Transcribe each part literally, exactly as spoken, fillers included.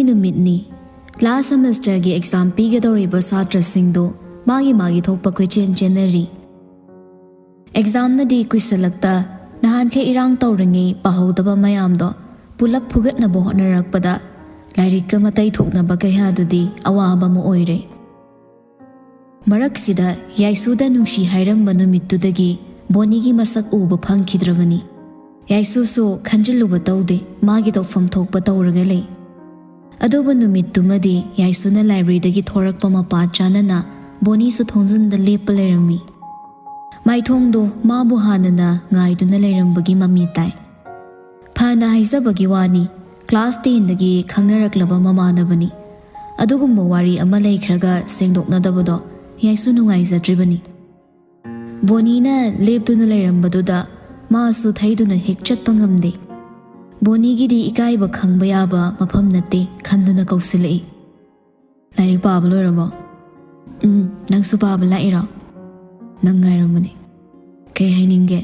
ꯅꯨꯃꯤꯠꯅꯤ꯫ ꯂꯥꯁ ꯁꯦꯃꯦꯁꯇꯔꯒꯤ ꯑꯦꯛꯖꯥꯝ ꯄꯤꯒꯗꯧꯔꯤꯕ ꯁꯥꯇ꯭ꯔꯁꯤꯡꯗꯨ ꯃꯥꯒꯤ ꯃꯥꯒꯤ ꯊꯣꯛꯄ ꯀꯣꯏꯆꯦꯟ ꯆꯦꯟꯅꯔꯤ꯫ ꯑꯦꯛꯖꯥꯝꯅꯗꯤ ꯀꯨꯏꯁꯜꯂꯛꯇ, ꯅꯍꯥꯟꯈꯩ ꯏꯔꯥꯡ ꯇꯧꯔꯤꯉꯩ ꯄꯥꯍꯧꯗꯕ ꯃꯌꯥꯝꯗꯣ ꯄꯨꯂꯞ ꯐꯨꯒꯠꯅꯕ ꯍꯣꯠꯅꯔꯛꯄꯗ ꯂꯥꯏꯔꯤꯛꯀ ꯃꯇꯩ ꯊꯣꯛꯅꯕ ꯀꯌꯥꯗꯨꯗꯤ ꯑꯋꯥꯕ ꯑꯃ ꯑꯣꯏꯔꯦ꯫ ꯃꯔꯛꯁꯤꯗ ꯌꯥꯏꯁꯨꯗ ꯅꯨꯡꯁꯤ ꯍꯥꯏꯔꯝꯕ ꯅꯨꯃꯤꯠꯇꯨꯗꯒꯤ ꯕꯣꯅꯤꯒꯤ ꯃꯁꯛ ꯎꯕ ꯐꯪꯈꯤꯗ꯭ꯔꯕꯅꯤ꯫ ꯌꯥꯏꯁꯨꯁꯨ ꯈꯟꯖꯤꯜꯂꯨꯕ ꯇꯧꯗꯦ, ꯃꯥꯒꯤ ꯇꯧꯐꯝ ꯊꯣꯛꯄ ꯇꯧꯔꯒ ꯂꯩ꯫ ꯑꯗꯨꯕꯨ ꯅꯨꯃꯤꯠꯇꯨꯃꯗꯤ ꯌꯥꯏꯁꯨꯅ ꯂꯥꯏꯕ꯭ꯔꯦꯔꯤꯗꯒꯤ ꯊꯣꯔꯛꯄ ꯃꯄꯥ ꯆꯥꯅꯅ ꯕꯣꯅꯤꯁꯨ ꯊꯣꯡꯖꯤꯟꯗ ꯂꯦꯞꯄ ꯂꯩꯔꯝꯃꯤ꯫ ꯃꯥꯏꯊꯣꯡꯗꯣ ꯃꯥꯕꯨ ꯍꯥꯟꯅꯅ ꯉꯥꯏꯗꯨꯅ ꯂꯩꯔꯝꯕꯒꯤ ꯃꯃꯤ ꯇꯥꯏ꯫ ꯐꯅ ꯍꯥꯏꯖꯕꯒꯤ ꯋꯥꯅꯤ, ꯀ꯭ꯂꯥꯁ ꯇꯦꯟꯗꯒꯤ ꯈꯪꯅꯔꯛꯂꯕ ꯃꯃꯥꯟꯅꯕꯅꯤ꯫ ꯑꯗꯨꯒꯨꯝꯕ ꯋꯥꯔꯤ ꯑꯃ ꯂꯩꯈ꯭ꯔꯒ ꯁꯦꯡꯗꯣꯛꯅꯗꯕꯗꯣ ꯌꯥꯏꯁꯨ ꯅꯨꯡꯉꯥꯏꯖꯗ꯭ꯔꯤꯕꯅꯤ꯫ ꯕꯣꯅꯤꯅ ꯂꯦꯞꯇꯨꯅ ꯂꯩꯔꯝꯕꯗꯨꯗ ꯃꯥꯁꯨ ꯊꯩꯗꯨꯅ ꯍꯦꯛ ꯆꯠꯄ ꯉꯝꯗꯦ꯫ ꯕꯣꯅꯤꯒꯤꯗꯤ ꯏꯀꯥꯏꯕ ꯈꯪꯕ ꯌꯥꯕ ꯃꯐꯝ ꯅꯠꯇꯦ ꯈꯟꯗꯨꯅ ꯀꯧꯁꯤꯜꯂꯛꯏ꯫ "ꯂꯥꯏꯔꯤꯛ ꯄꯥꯕ ꯂꯣꯏꯔꯕꯣ?" "ꯎꯝ, ꯅꯪꯁꯨ ꯄꯥꯕ ꯂꯥꯛꯏꯔꯣ?" "ꯅꯪ ꯉꯥꯏꯔꯝꯕꯅꯦ꯫ ꯀꯩ ꯍꯥꯏꯅꯤꯡꯒꯦ?"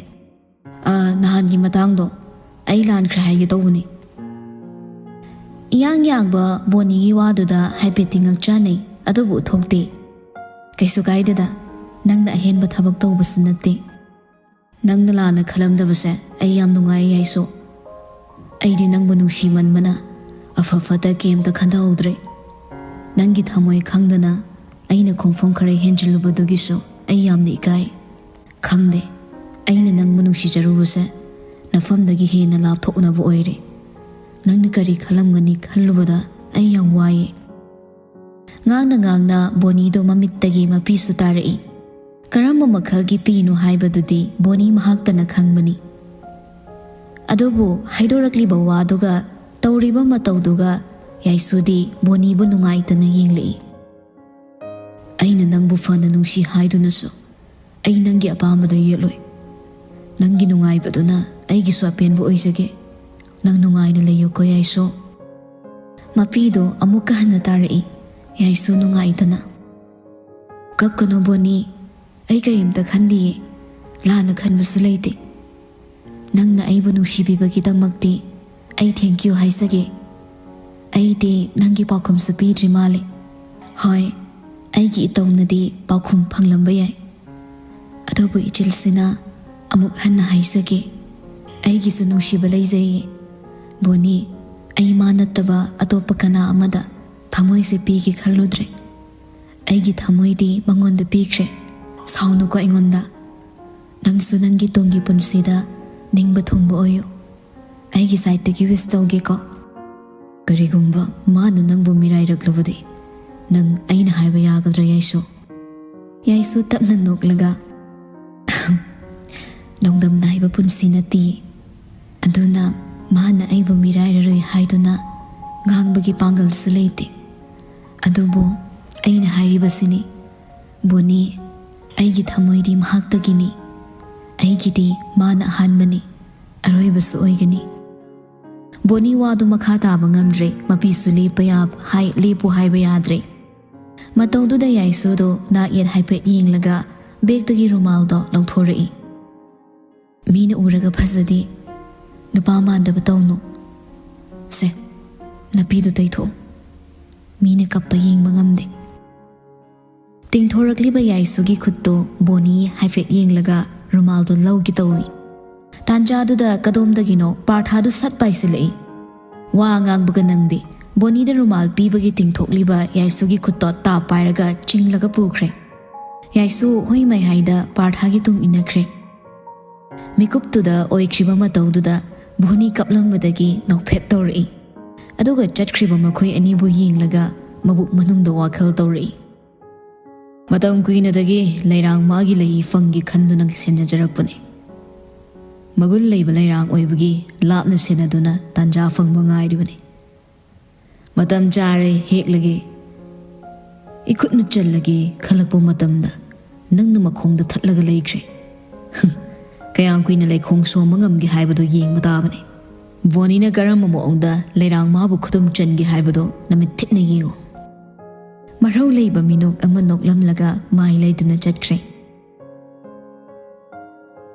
"ꯑ, ꯅꯍꯥꯟꯒꯤ ꯃꯇꯥꯡꯗꯣ꯫ ꯑꯩ ꯂꯥꯟꯈ꯭ꯔꯦ ꯍꯥꯏꯒꯦ ꯇꯧꯕꯅꯦ꯫" ꯏꯌꯥꯡ ꯌꯥꯡꯕ ꯕꯣꯅꯤꯒꯤ ꯋꯥꯗꯨꯗ ꯍꯥꯏꯐꯦꯠꯇꯤ ꯉꯛꯆꯥꯅꯩ, ꯑꯗꯨꯕꯨ ꯎꯠꯊꯣꯛꯇꯦ꯫ "ꯀꯩꯁꯨ ꯀꯥꯏꯗꯦꯗ, ꯅꯪꯅ ꯑꯍꯦꯟꯕ ꯊꯕꯛ ꯇꯧꯕꯁꯨ ꯅꯠꯇꯦ꯫" "ꯅꯪꯅ ꯂꯥꯟꯅ ꯈꯜꯂꯝꯗꯕꯁꯦ ꯑꯩ ꯌꯥꯝ ꯅꯨꯡꯉꯥꯏꯌꯦ ꯌꯥꯏꯁꯨ꯫ ꯑꯩꯗꯤ ꯅꯪꯕꯨ ꯅꯨꯡꯁꯤꯃꯟꯕꯅ ꯑꯐ ꯐꯠꯇ ꯀꯩꯝꯇ ꯈꯟꯊꯍꯧꯗ꯭ꯔꯦ꯫ ꯅꯪꯒꯤ ꯊꯃꯣꯏ ꯈꯪꯗꯅ ꯑꯩꯅ ꯈꯣꯡꯐꯝ ꯈꯔ ꯍꯦꯟꯖꯤꯜꯂꯨꯕꯗꯨꯒꯤꯁꯨ ꯑꯩ ꯌꯥꯝꯅ ꯏꯀꯥꯏ꯫ ꯈꯪꯗꯦ, ꯑꯩꯅ ꯅꯪꯕꯨ ꯅꯨꯡꯁꯤꯖꯔꯨꯕꯁꯦ ꯅꯐꯝꯗꯒꯤ ꯍꯦꯟꯅ ꯂꯥꯞꯊꯣꯛꯅꯕ ꯑꯣꯏꯔꯦ꯫ ꯅꯪꯅ ꯀꯔꯤ ꯈꯜꯂꯝꯒꯅꯤ ꯈꯜꯂꯨꯕꯗ ꯑꯩ ꯌꯥꯝ ꯋꯥꯏꯌꯦ꯫" ꯉꯥꯡꯅ ꯉꯥꯡꯅ ꯕꯣꯅꯤꯗꯣ ꯃꯃꯤꯠꯇꯒꯤ ꯃꯄꯤꯁꯨ ꯇꯥꯔꯛꯏ꯫ ꯀꯔꯝꯕ ꯃꯈꯜꯒꯤ ꯄꯤꯅꯣ ꯍꯥꯏꯕꯗꯨꯗꯤ ꯕꯣꯅꯤ ꯃꯍꯥꯛꯇꯅ ꯈꯪꯕꯅꯤ꯫ ꯑꯗꯨꯕꯨ ꯍꯥꯏꯗꯣꯔꯛꯂꯤꯕ ꯋꯥꯗꯨꯒ ꯇꯧꯔꯤꯕ ꯃꯇꯧꯗꯨꯒ ꯌꯥꯏꯁꯨꯗꯤ ꯕꯣꯅꯤꯕꯨ ꯅꯨꯡꯉꯥꯏꯇꯅ ꯌꯦꯡꯂꯛꯏ꯫ "ꯑꯩꯅ ꯅꯪꯕꯨ ꯐꯅ ꯅꯨꯡꯁꯤ ꯍꯥꯏꯗꯨꯅꯁꯨ ꯑꯩ ꯅꯪꯒꯤ ꯑꯄꯥꯝꯕꯗ ꯌꯦꯠꯂꯣꯏ꯫ ꯅꯪꯒꯤ ꯅꯨꯡꯉꯥꯏꯕꯗꯨꯅ ꯑꯩꯒꯤꯁꯨ ꯑꯄꯦꯟꯕ ꯑꯣꯏꯖꯒꯦ꯫ ꯅꯪ ꯅꯨꯡꯉꯥꯏꯅ ꯂꯩꯌꯨꯀꯣ ꯌꯥꯏꯁꯨ꯫" ꯃꯄꯤꯗꯣ ꯑꯃꯨꯛꯀ ꯍꯟꯅ ꯇꯥꯔꯛꯏ꯫ ꯌꯥꯏꯁꯨ ꯅꯨꯡꯉꯥꯏꯇꯅ, "ꯀꯞꯀꯅꯨ ꯕꯣꯅꯤ, ꯑꯩ ꯀꯔꯤꯝꯇ ꯈꯟꯗꯤꯌꯦ, ꯂꯥꯟꯅ ꯈꯟꯕꯁꯨ ꯂꯩꯇꯦ꯫ ꯅꯪꯅ ꯑꯩꯕꯨ ꯅꯨꯡꯁꯤꯕꯤꯕꯒꯤꯗꯃꯛꯇꯤ ꯑꯩ thank you ꯍꯥꯏꯖꯒꯦ꯫ ꯑꯩꯗꯤ ꯅꯪꯒꯤ ꯄꯥꯎꯈꯨꯝꯁꯨ ꯄꯤꯗ꯭ꯔꯤ ꯃꯥꯜꯂꯦ꯫ ꯍꯣꯏ, ꯑꯩꯒꯤ ꯏꯇꯧꯅꯗꯤ ꯄꯥꯎꯈꯨꯝ ꯐꯪꯂꯝꯕ ꯌꯥꯏ꯫ ꯑꯗꯨꯕꯨ ꯏꯆꯤꯜꯁꯤꯅ ꯑꯃꯨꯛ ꯍꯟꯅ ꯍꯥꯏꯖꯒꯦ, ꯑꯩꯒꯤꯁꯨ ꯅꯨꯡꯁꯤꯕ ꯂꯩꯖꯩꯌꯦ꯫ ꯕꯣꯅꯤ, ꯑꯩ ꯃꯥ ꯅꯠꯇꯕ ꯑꯇꯣꯞꯄ ꯀꯅꯥ ꯑꯃꯗ ꯊꯃꯣꯏꯁꯦ ꯄꯤꯒꯦ ꯈꯜꯂꯨꯗ꯭ꯔꯦ꯫ ꯑꯩꯒꯤ ꯊꯃꯣꯏꯗꯤ ꯃꯉꯣꯟꯗ ꯄꯤꯈ꯭ꯔꯦ꯫ ꯁꯥꯎꯅꯨꯀꯣ ꯑꯩꯉꯣꯟꯗ꯫ ꯅꯪꯁꯨ ꯅꯪꯒꯤ ꯇꯨꯡꯒꯤ ꯄꯨꯟꯁꯤꯗ ꯅꯤꯡꯕ ꯊꯨꯡꯕ ꯑꯣꯏꯌꯨ꯫ ꯑꯩꯒꯤ ꯁꯥꯏꯠꯇꯒꯤ ꯋꯤꯁ ꯇꯧꯒꯦꯀꯣ꯫ ꯀꯔꯤꯒꯨꯝꯕ ꯃꯥꯅ ꯅꯪꯕꯨ ꯃꯤꯔꯥꯏꯔꯛꯂꯕꯗꯤ ꯅꯪ ꯑꯩꯅ ꯍꯥꯏꯕ ꯌꯥꯒꯗ꯭ꯔꯥ, ꯌꯥꯏꯁꯨ? ꯌꯥꯏꯁꯨ ꯇꯞꯅ ꯅꯣꯛꯂꯒ, "ꯅꯣꯡꯗꯝ ꯅꯥꯏꯕ ꯄꯨꯟꯁꯤ ꯅꯠꯇꯦ꯫ ꯑꯗꯨꯅ ꯃꯥꯅ ꯑꯩꯕꯨ ꯃꯤꯔꯥꯏꯔꯔꯣꯏ ꯍꯥꯏꯗꯨꯅ ꯉꯥꯡꯕꯒꯤ ꯄꯥꯡꯒꯜꯁꯨ ꯂꯩꯇꯦ꯫ ꯑꯗꯨꯕꯨ ꯑꯩꯅ ꯍꯥꯏꯔꯤꯕꯁꯤꯅꯤ, ꯕꯣꯅꯤ, ꯑꯩꯒꯤ ꯊꯃꯣꯏꯗꯤ ꯃꯍꯥꯛꯇꯒꯤꯅꯤ꯫ ꯑꯩꯒꯤꯗꯤ ꯃꯥꯅ ꯑꯍꯥꯟꯕꯅꯤ, ꯑꯔꯣꯏꯕꯁꯨ ꯑꯣꯏꯒꯅꯤ꯫" ꯕꯣꯅꯤ ꯋꯥꯗꯨ ꯃꯈꯥ ꯇꯥꯕ ꯉꯝꯗ꯭ꯔꯦ꯫ ꯃꯄꯤꯁꯨ ꯂꯦꯞꯄ ꯌꯥꯕ ꯍꯥꯏ-, ꯂꯦꯞꯄꯨ ꯍꯥꯏꯕ ꯌꯥꯗ꯭ꯔꯦ꯫ ꯃꯇꯧꯗꯨꯗ ꯌꯥꯏꯁꯨꯗꯣ ꯅꯥꯛ ꯌꯦꯠ ꯍꯥꯏꯐꯦꯠ ꯌꯦꯡꯂꯒ ꯕꯦꯒꯇꯒꯤ ꯔꯨꯃꯥꯜꯗꯣ ꯂꯧꯊꯣꯔꯛꯏ꯫ "ꯃꯤꯅ ꯎꯔꯒ ꯐꯖꯗꯦ, ꯅꯨꯄꯥ ꯃꯥꯟꯗꯕ ꯇꯧꯅꯨ꯫ ꯁꯦ, ꯅꯄꯤꯗꯨ ꯇꯩꯊꯣꯛꯎ꯫ ꯃꯤꯅ ꯀꯞꯄ ꯌꯦꯡꯕ ꯉꯝꯗꯦ꯫" ꯇꯤꯡꯊꯣꯔꯛꯂꯤꯕ ꯌꯥꯏꯁꯨꯒꯤ ꯈꯨꯠꯇꯨ ꯕꯣꯅꯤ ꯍꯥꯏꯐꯦꯠ ꯌꯦꯡꯂꯒ ꯔꯨꯃꯥꯜꯗꯨ ꯂꯧꯒꯦ ꯇꯧꯏ꯫ ꯇꯥꯟꯖꯥꯗꯨꯗ ꯀꯗꯣꯝꯗꯒꯤꯅꯣ ꯄꯥꯔꯊꯥꯗꯨ ꯁꯠ ꯄꯥꯏꯁꯤꯜꯂꯛꯏ꯫ ꯋꯥ ꯉꯥꯡꯕꯒ ꯅꯪꯗꯦ꯫ ꯕꯣꯅꯤꯗ ꯔꯨꯃꯥꯜ ꯄꯤꯕꯒꯤ ꯇꯤꯡꯊꯣꯛꯂꯤꯕ ꯌꯥꯏꯁꯨꯒꯤ ꯈꯨꯠꯇꯣ ꯇꯥꯞ ꯄꯥꯏꯔꯒ ꯆꯤꯡꯂꯒ ꯄꯨꯈ꯭ꯔꯦ꯫ ꯌꯥꯏꯁꯨ ꯍꯨꯏ ꯃꯩꯍꯥꯏꯗ ꯄꯥꯔꯊꯥꯒꯤ ꯇꯨꯡ ꯏꯟꯅꯈ꯭ꯔꯦ꯫ ꯃꯤꯀꯨꯞꯇꯨꯗ ꯑꯣꯏꯈ꯭ꯔꯤꯕ ꯃꯇꯧꯗꯨꯗ ꯕꯣꯅꯤ ꯀꯞꯂꯝꯕꯗꯒꯤ ꯅꯣꯛꯐꯦꯠ ꯇꯧꯔꯛꯏ꯫ ꯑꯗꯨꯒ ꯆꯠꯈ꯭ꯔꯤꯕ ꯃꯈꯣꯏ ꯑꯅꯤꯕꯨ ꯌꯦꯡꯂꯒ ꯃꯕꯨꯛ ꯃꯅꯨꯡꯗ ꯋꯥꯈꯜ ꯇꯧꯔꯛꯏ꯫ "ꯃꯇꯝ ꯀꯨꯏꯅꯗꯒꯤ ꯂꯩꯔꯥꯡ ꯃꯥꯒꯤ ꯂꯩ ꯐꯪꯒꯦ ꯈꯟꯗꯨꯅ ꯁꯦꯟꯅꯖꯔꯛꯄꯅꯤ꯫ ꯃꯒꯨꯟ ꯂꯩꯕ ꯂꯩꯔꯥꯡ ꯑꯣꯏꯕꯒꯤ ꯂꯥꯞꯅ ꯁꯦꯟꯅꯗꯨꯅ ꯇꯥꯟꯖꯥ ꯐꯪꯕ ꯉꯥꯏꯔꯤꯕꯅꯤ꯫ ꯃꯇꯝ ꯆꯥꯔꯦ, ꯍꯦꯛꯂꯒꯦ, ꯏꯈꯨꯠꯅ ꯆꯜꯂꯒꯦ ꯈꯜꯂꯛꯄ ꯃꯇꯝꯗ ꯅꯪꯅ ꯃꯈꯣꯡꯗ ꯊꯠꯂꯒ ꯂꯩꯈ꯭ꯔꯦ꯫ ꯀꯌꯥꯝ ꯀꯨꯏꯅ ꯂꯩꯈꯣꯡ ꯁꯣꯝꯕ ꯉꯝꯒꯦ ꯍꯥꯏꯕꯗꯨ ꯌꯦꯡꯕ ꯇꯥꯕꯅꯤ꯫" ꯕꯣꯅꯤꯅ ꯀꯔꯝꯕ ꯃꯑꯣꯡꯗ ꯂꯩꯔꯥꯡ ꯃꯥꯕꯨ ꯈꯨꯗꯨꯝ ꯆꯟꯒꯦ ꯍꯥꯏꯕꯗꯨ ꯅꯃꯤꯠ ꯊꯤꯠꯅ ꯌꯦꯡꯉꯨ꯫ ꯃꯔꯧ ꯂꯩꯕ ꯃꯤꯅꯣꯛ ꯑꯃ ꯅꯣꯛꯂꯝꯂꯒ ꯃꯥꯏ ꯂꯩꯗꯨꯅ ꯆꯠꯈ꯭ꯔꯦ꯫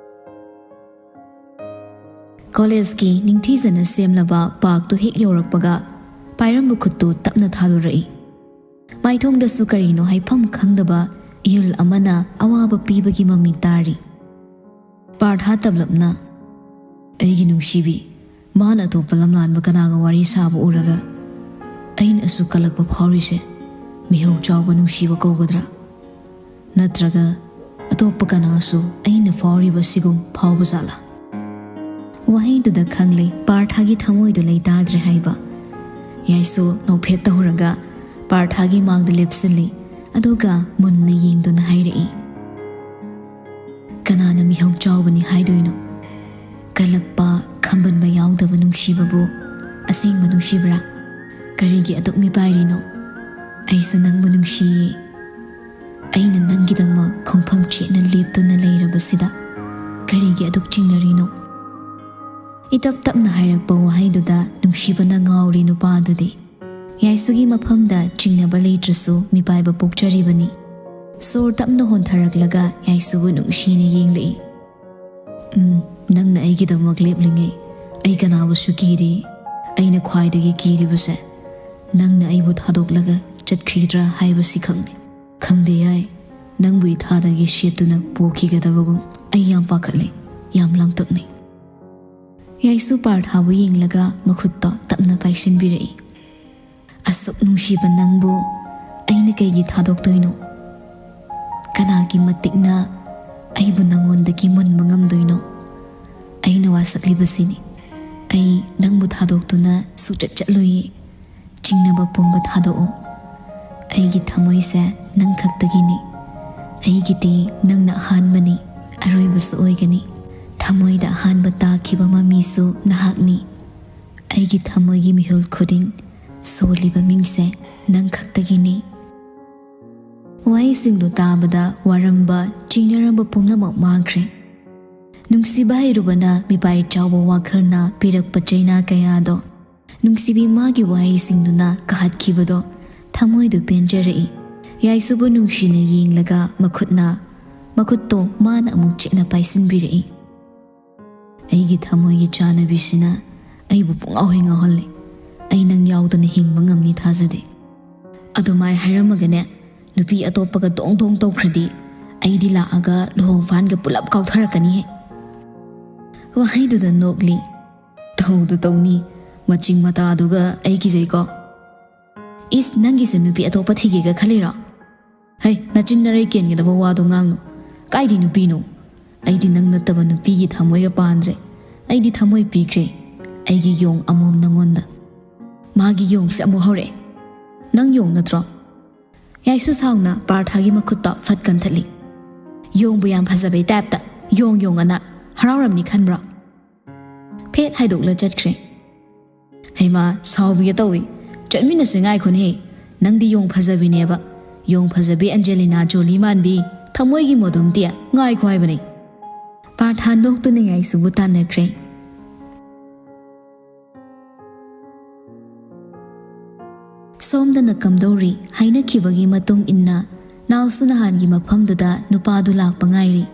ꯀꯣꯂꯦꯖꯀꯤ ꯅꯤꯡꯊꯤꯖꯅ ꯁꯦꯝꯂꯕ ꯄꯥꯔꯛꯇꯨ ꯍꯦꯛ ꯌꯧꯔꯛꯄꯒ, ꯄꯥꯏꯔꯝꯕ ꯈꯨꯠꯇꯨ ꯇꯞꯅ ꯊꯥꯗꯣꯔꯛꯏ꯫ ꯃꯥꯏꯊꯣꯡꯗꯁꯨ ꯀꯔꯤꯅꯣ ꯍꯥꯏꯐꯝ ꯈꯪꯗꯕ ꯏꯍꯨꯜ ꯑꯃꯅ ꯑꯋꯥꯕ ꯄꯤꯕꯒꯤ ꯃꯃꯤ ꯇꯥꯔꯤ꯫ ꯄꯥꯔꯊ ꯇꯞꯂꯞꯅ, "ꯑꯩꯒꯤ ꯅꯨꯡꯁꯤꯕꯤ, ꯃꯥꯅ ꯑꯇꯣꯞꯄ ꯂꯝꯂꯥꯟꯕ ꯀꯅꯥꯒ ꯋꯥꯔꯤ ꯁꯥꯕ ꯎꯔꯒ ꯑꯩꯅꯁꯨ ꯀꯜꯂꯛꯄ ꯐꯥꯎꯔꯤꯁꯦ ꯃꯤꯍꯧ ꯆꯥꯎꯕ ꯅꯨꯡꯁꯤꯕ ꯀꯧꯒꯗ꯭ꯔꯥ? ꯅꯠꯇ꯭ꯔꯒ ꯑꯇꯣꯞꯄ ꯀꯅꯥꯁꯨ ꯑꯩꯅ ꯐꯥꯎꯔꯤꯕ ꯁꯤꯒꯨꯝ ꯐꯥꯎꯕ ꯖꯥꯠꯂꯥ?" ꯋꯥꯍꯩꯗꯨꯗ ꯈꯪꯂꯦ ꯄꯥꯔꯊꯒꯤ ꯊꯃꯣꯏꯗꯨ ꯂꯩꯇꯥꯗ꯭ꯔꯦ ꯍꯥꯏꯕ꯫ ꯌꯥꯏꯁꯨ ꯅꯣꯛꯐꯦꯠ ꯇꯧꯔꯒ ꯄꯥꯔꯊꯒꯤ ꯃꯥꯡꯗ ꯂꯦꯞꯁꯤꯜꯂꯤ, ꯑꯗꯨꯒ ꯃꯨꯟꯅ ꯌꯦꯡꯗꯨꯅ ꯍꯥꯏꯔꯛꯏ, "ꯀꯅꯥꯅ ꯃꯤꯍꯧ ꯆꯥꯎꯕꯅꯤ ꯍꯥꯏꯗꯣꯏꯅꯣ? ꯀꯜꯂꯛꯄ, ꯈꯝꯕꯟꯕ ꯌꯥꯎꯗꯕ ꯅꯨꯡꯁꯤꯕꯕꯨ ꯑꯁꯦꯡꯕ ꯅꯨꯡꯁꯤꯕ꯭ꯔꯥ? ꯀꯔꯤꯒꯤ ꯑꯗꯨꯛ ꯃꯤꯄꯥꯏꯔꯤꯅꯣ? ꯑꯩꯁꯨ ꯅꯪꯕꯨ ꯅꯨꯡꯁꯤꯌꯦ꯫ ꯑꯩꯅ ꯅꯪꯒꯤꯗꯃꯛ ꯈꯣꯡꯐꯝ ꯆꯦꯠꯅ ꯂꯦꯞꯇꯨꯅ ꯂꯩꯔꯕꯁꯤꯗ ꯀꯔꯤꯒꯤ ꯑꯗꯨꯛ ꯆꯤꯡꯅꯔꯤꯅꯣ?" ꯏꯇꯞ ꯇꯞꯅ ꯍꯥꯏꯔꯛꯄ ꯋꯥꯍꯩꯗꯨꯗ ꯅꯨꯡꯁꯤꯕꯅ ꯉꯥꯎꯔꯤ ꯅꯨꯄꯥꯗꯨꯗꯤ꯫ ꯌꯥꯏꯁꯨꯒꯤ ꯃꯐꯝꯗ ꯆꯤꯡꯅꯕ ꯂꯩꯇ꯭ꯔꯁꯨ ꯃꯤꯄꯥꯏꯕ ꯄꯣꯛꯆꯔꯤꯕꯅꯤ꯫ ꯁꯣꯔ ꯇꯞꯅ ꯍꯣꯟꯊꯔꯛꯂꯒ ꯌꯥꯏꯁꯨꯕꯨ ꯅꯨꯡꯁꯤꯅ ꯌꯦꯡꯂꯛꯏ꯫ "ꯎꯝ, ꯅꯪꯅ ꯑꯩꯒꯤꯗꯃꯛ ꯂꯦꯞꯂꯤꯉꯩ ꯑꯩ ꯀꯅꯥꯕꯨꯁꯨ ꯀꯤꯗꯦ꯫ ꯑꯩꯅ ꯈ꯭ꯋꯥꯏꯗꯒꯤ ꯀꯤꯔꯤꯕꯁꯦ ꯅꯪꯅ ꯑꯩꯕꯨ ꯊꯥꯗꯣꯛꯂꯒ ꯆꯠꯈꯤꯒꯗ꯭ꯔꯥ ꯍꯥꯏꯕꯁꯤ ꯈꯛꯅꯤ꯫ ꯈꯪꯗꯦ ꯌꯥꯏ, ꯅꯪꯕꯨ ꯏꯊꯥꯗꯒꯤ ꯁꯦꯠꯇꯨꯅ ꯄꯨꯈꯤꯒꯗꯕꯒꯨꯝ ꯑꯩ ꯌꯥꯝ ꯄꯥꯈꯠꯂꯤ, ꯌꯥꯝ ꯂꯥꯡꯇꯛꯅꯩ꯫" ꯌꯥꯏꯁꯨ ꯄꯥꯔꯊꯥꯕꯨ ꯌꯦꯡꯂꯒ ꯃꯈꯨꯠꯇꯣ ꯇꯞꯅ ꯄꯥꯏꯁꯤꯟꯕꯤꯔꯛꯏ꯫ "ꯑꯁꯨꯛ ꯅꯨꯡꯁꯤꯕ ꯅꯪꯕꯨ ꯑꯩꯅ ꯀꯩꯒꯤ ꯊꯥꯗꯣꯛꯇꯣꯏꯅꯣ? ꯀꯅꯥꯒꯤ ꯃꯇꯤꯛꯅ ꯑꯩꯕꯨ ꯅꯪꯉꯣꯟꯗꯒꯤ ꯃꯨꯟꯕ ꯉꯝꯗꯣꯏꯅꯣ? ꯑꯩꯅ ꯋꯥꯁꯛꯂꯤꯕꯁꯤꯅꯤ꯫ ꯑꯩ ꯅꯪꯕꯨ ꯊꯥꯗꯣꯛꯇꯨꯅ ꯁꯨꯡꯆꯠ ꯆꯠꯂꯣꯏꯌꯦ꯫ ꯆꯤꯡꯅꯕ ꯄꯨꯝꯕ ꯊꯥꯗꯣꯛꯑꯣ꯫ ꯑꯩꯒꯤ ꯊꯃꯣꯏꯁꯦ ꯅꯪ ꯈꯛꯇꯒꯤꯅꯤ꯫ ꯑꯩꯒꯤꯗꯤ ꯅꯪꯅ ꯑꯍꯥꯟꯕꯅꯤ, ꯑꯔꯣꯏꯕꯁꯨ ꯑꯣꯏꯒꯅꯤ꯫ ꯊꯃꯣꯏꯗ ꯑꯍꯥꯟꯕ ꯇꯥꯈꯤꯕ ꯃꯃꯤꯁꯨ ꯅꯍꯥꯛꯅꯤ꯫ ꯑꯩꯒꯤ ꯊꯃꯣꯏꯒꯤ ꯃꯤꯍꯨꯜ ꯈꯨꯗꯤꯡ ꯁꯣꯜꯂꯤꯕ ꯃꯤꯡꯁꯦ ꯅꯪ ꯈꯛꯇꯒꯤꯅꯤ꯫" ꯋꯥꯍꯩꯁꯤꯡꯗꯨ ꯇꯥꯕꯗ ꯋꯥꯔꯝꯕ, ꯆꯤꯡꯅꯔꯝꯕ ꯄꯨꯝꯅꯃꯛ ꯃꯥꯡꯈ꯭ꯔꯦ꯫ ꯅꯨꯡꯁꯤꯕ ꯍꯩꯔꯨꯕꯅ ꯃꯤꯄꯥꯏ ꯆꯥꯎꯕ ꯋꯥꯈꯜꯅ ꯄꯤꯔꯛꯄ ꯆꯩꯅꯥ ꯀꯌꯥꯗꯣ ꯅꯨꯡꯁꯤꯕꯤ ꯃꯥꯒꯤ ꯋꯥꯍꯩꯁꯤꯡꯗꯨꯅ ꯀꯥꯍꯠꯈꯤꯕꯗꯣ ꯊꯃꯣꯏꯗꯨ ꯄꯦꯟꯖꯔꯛꯏ꯫ ꯌꯥꯏꯁꯨꯕꯨ ꯅꯨꯡꯁꯤꯅ ꯌꯦꯡꯂꯒ ꯃꯈꯨꯠꯅ, ꯃꯈꯨꯠꯇꯣ ꯃꯥꯅ ꯑꯃꯨꯛ ꯆꯦꯠꯅ ꯄꯥꯏꯁꯤꯟꯕꯤꯔꯛꯏ꯫ "ꯑꯩꯒꯤ ꯊꯃꯣꯏꯒꯤ ꯆꯥꯅꯕꯤꯁꯤꯅ ꯑꯩꯕꯨ ꯄꯨꯡꯉꯥꯎ ꯍꯦꯛ ꯉꯥꯎꯍꯜꯂꯤ꯫ ꯑꯩ ꯅꯪ ꯌꯥꯎꯗꯅ ꯍꯤꯡꯕ ꯉꯝꯅꯤ ꯊꯥꯖꯗꯦ꯫ ꯑꯗꯨꯃꯥꯏ ꯍꯥꯏꯔꯝꯃꯒꯅꯦ, ꯅꯨꯄꯤ ꯑꯇꯣꯞꯄꯒ ꯗꯣꯡ ꯗꯣꯡ ꯇꯧꯈ꯭ꯔꯗꯤ ꯑꯩꯗꯤ ꯂꯥꯛꯑꯒ ꯂꯨꯍꯣꯡꯐꯥꯟꯒ ꯄꯨꯂꯞ ꯀꯥꯎꯊꯔꯛꯀꯅꯤꯍꯦ꯫ ꯋꯥꯍꯩꯗꯨꯗ ꯅꯣꯛꯂꯤ꯫ ꯇꯧꯗꯨ ꯇꯧꯅꯤ, ꯃꯆꯤꯡ ꯃꯇꯥꯗꯨꯒ ꯑꯩ ꯀꯤꯖꯩꯀꯣ꯫ ꯏꯁ, ꯅꯪꯒꯤꯁꯦ ꯅꯨꯄꯤ ꯑꯇꯣꯞꯄ ꯊꯤꯒꯦꯒ ꯈꯜꯂꯤꯔꯣ? ꯍꯩ, ꯅꯆꯤꯟ ꯅꯔꯩ ꯀꯦꯟꯒꯗꯕ ꯋꯥꯗꯣ ꯉꯥꯡꯅꯨ꯫ ꯀꯥꯏꯗꯤ ꯅꯨꯄꯤꯅꯣ? ꯑꯩꯗꯤ ꯅꯪ ꯅꯠꯇꯕ ꯅꯨꯄꯤꯒꯤ ꯊꯃꯣꯏꯒ ꯄꯥꯟꯗ꯭ꯔꯦ꯫ ꯑꯩꯗꯤ ꯊꯃꯣꯏ ꯄꯤꯈ꯭ꯔꯦ, ꯑꯩꯒꯤ ꯌꯣꯡ ꯑꯃꯣꯝ ꯅꯪꯉꯣꯟꯗ꯫ ꯃꯥꯒꯤ ꯌꯣꯡꯁꯦ ꯑꯃꯨꯛ ꯍꯧꯔꯛꯑꯦ꯫ ꯅꯪ ꯌꯣꯡ ꯅꯠꯇ꯭ꯔꯣ? ꯌꯥꯏꯁꯨ ꯁꯥꯎꯅ ꯄꯥꯔꯊꯥꯒꯤ ꯃꯈꯨꯠꯇꯣ ꯐꯠ ꯀꯟꯊꯠꯂꯤ꯫ ꯌꯣꯡꯕꯨ ꯌꯥꯝ ꯐꯖꯕꯩ ꯇꯥꯏꯞꯇ ꯌꯣꯡ ꯌꯣꯡ ꯑꯅ ꯍꯔꯥꯎꯔꯝꯅꯤ ꯈꯟꯕ꯭ꯔꯣ? ꯐꯦꯠ ꯍꯥꯏꯗꯣꯛꯂ ꯆꯠꯈ꯭ꯔꯦ꯫ ꯍꯩꯃꯥ, ꯁꯥꯎꯕꯤꯒꯦ ꯇꯧꯏ꯫ ꯆꯠꯃꯤꯟꯅꯁꯤ ꯉꯥꯏꯈꯣꯅꯦꯍꯦ꯫ ꯅꯪꯗꯤ ꯌꯣꯡ ꯐꯖꯕꯤꯅꯦꯕ꯫ ꯌꯣꯡ ꯐꯖꯕꯤ ꯑꯦꯟꯖꯦꯂꯤꯅꯥ ꯖꯣꯂꯤ ꯃꯥꯟꯕꯤ꯫ ꯊꯃꯣꯏꯒꯤ ꯃꯣꯗꯨꯝꯇꯤ ꯉꯥꯏꯈꯣ ꯍꯥꯏꯕꯅꯤ꯫ ꯄꯥꯔꯊꯥ ꯅꯣꯛꯇꯨꯅ ꯌꯥꯏꯁꯨꯕꯨ ꯇꯥꯟꯅꯈ꯭ꯔꯦ꯫ ꯁꯣꯝꯗꯅ ꯀꯝꯗꯧꯔꯤ? ꯍꯥꯏꯅꯈꯤꯕꯒꯤ ꯃꯇꯨꯡ ꯏꯟꯅ ꯅꯥꯎꯁꯨ ꯅꯍꯥꯟꯒꯤ ꯃꯐꯝꯗꯨꯗ ꯅꯨꯄꯥꯗꯨ ꯂꯥꯛꯄ ꯉꯥꯏꯔꯤ꯫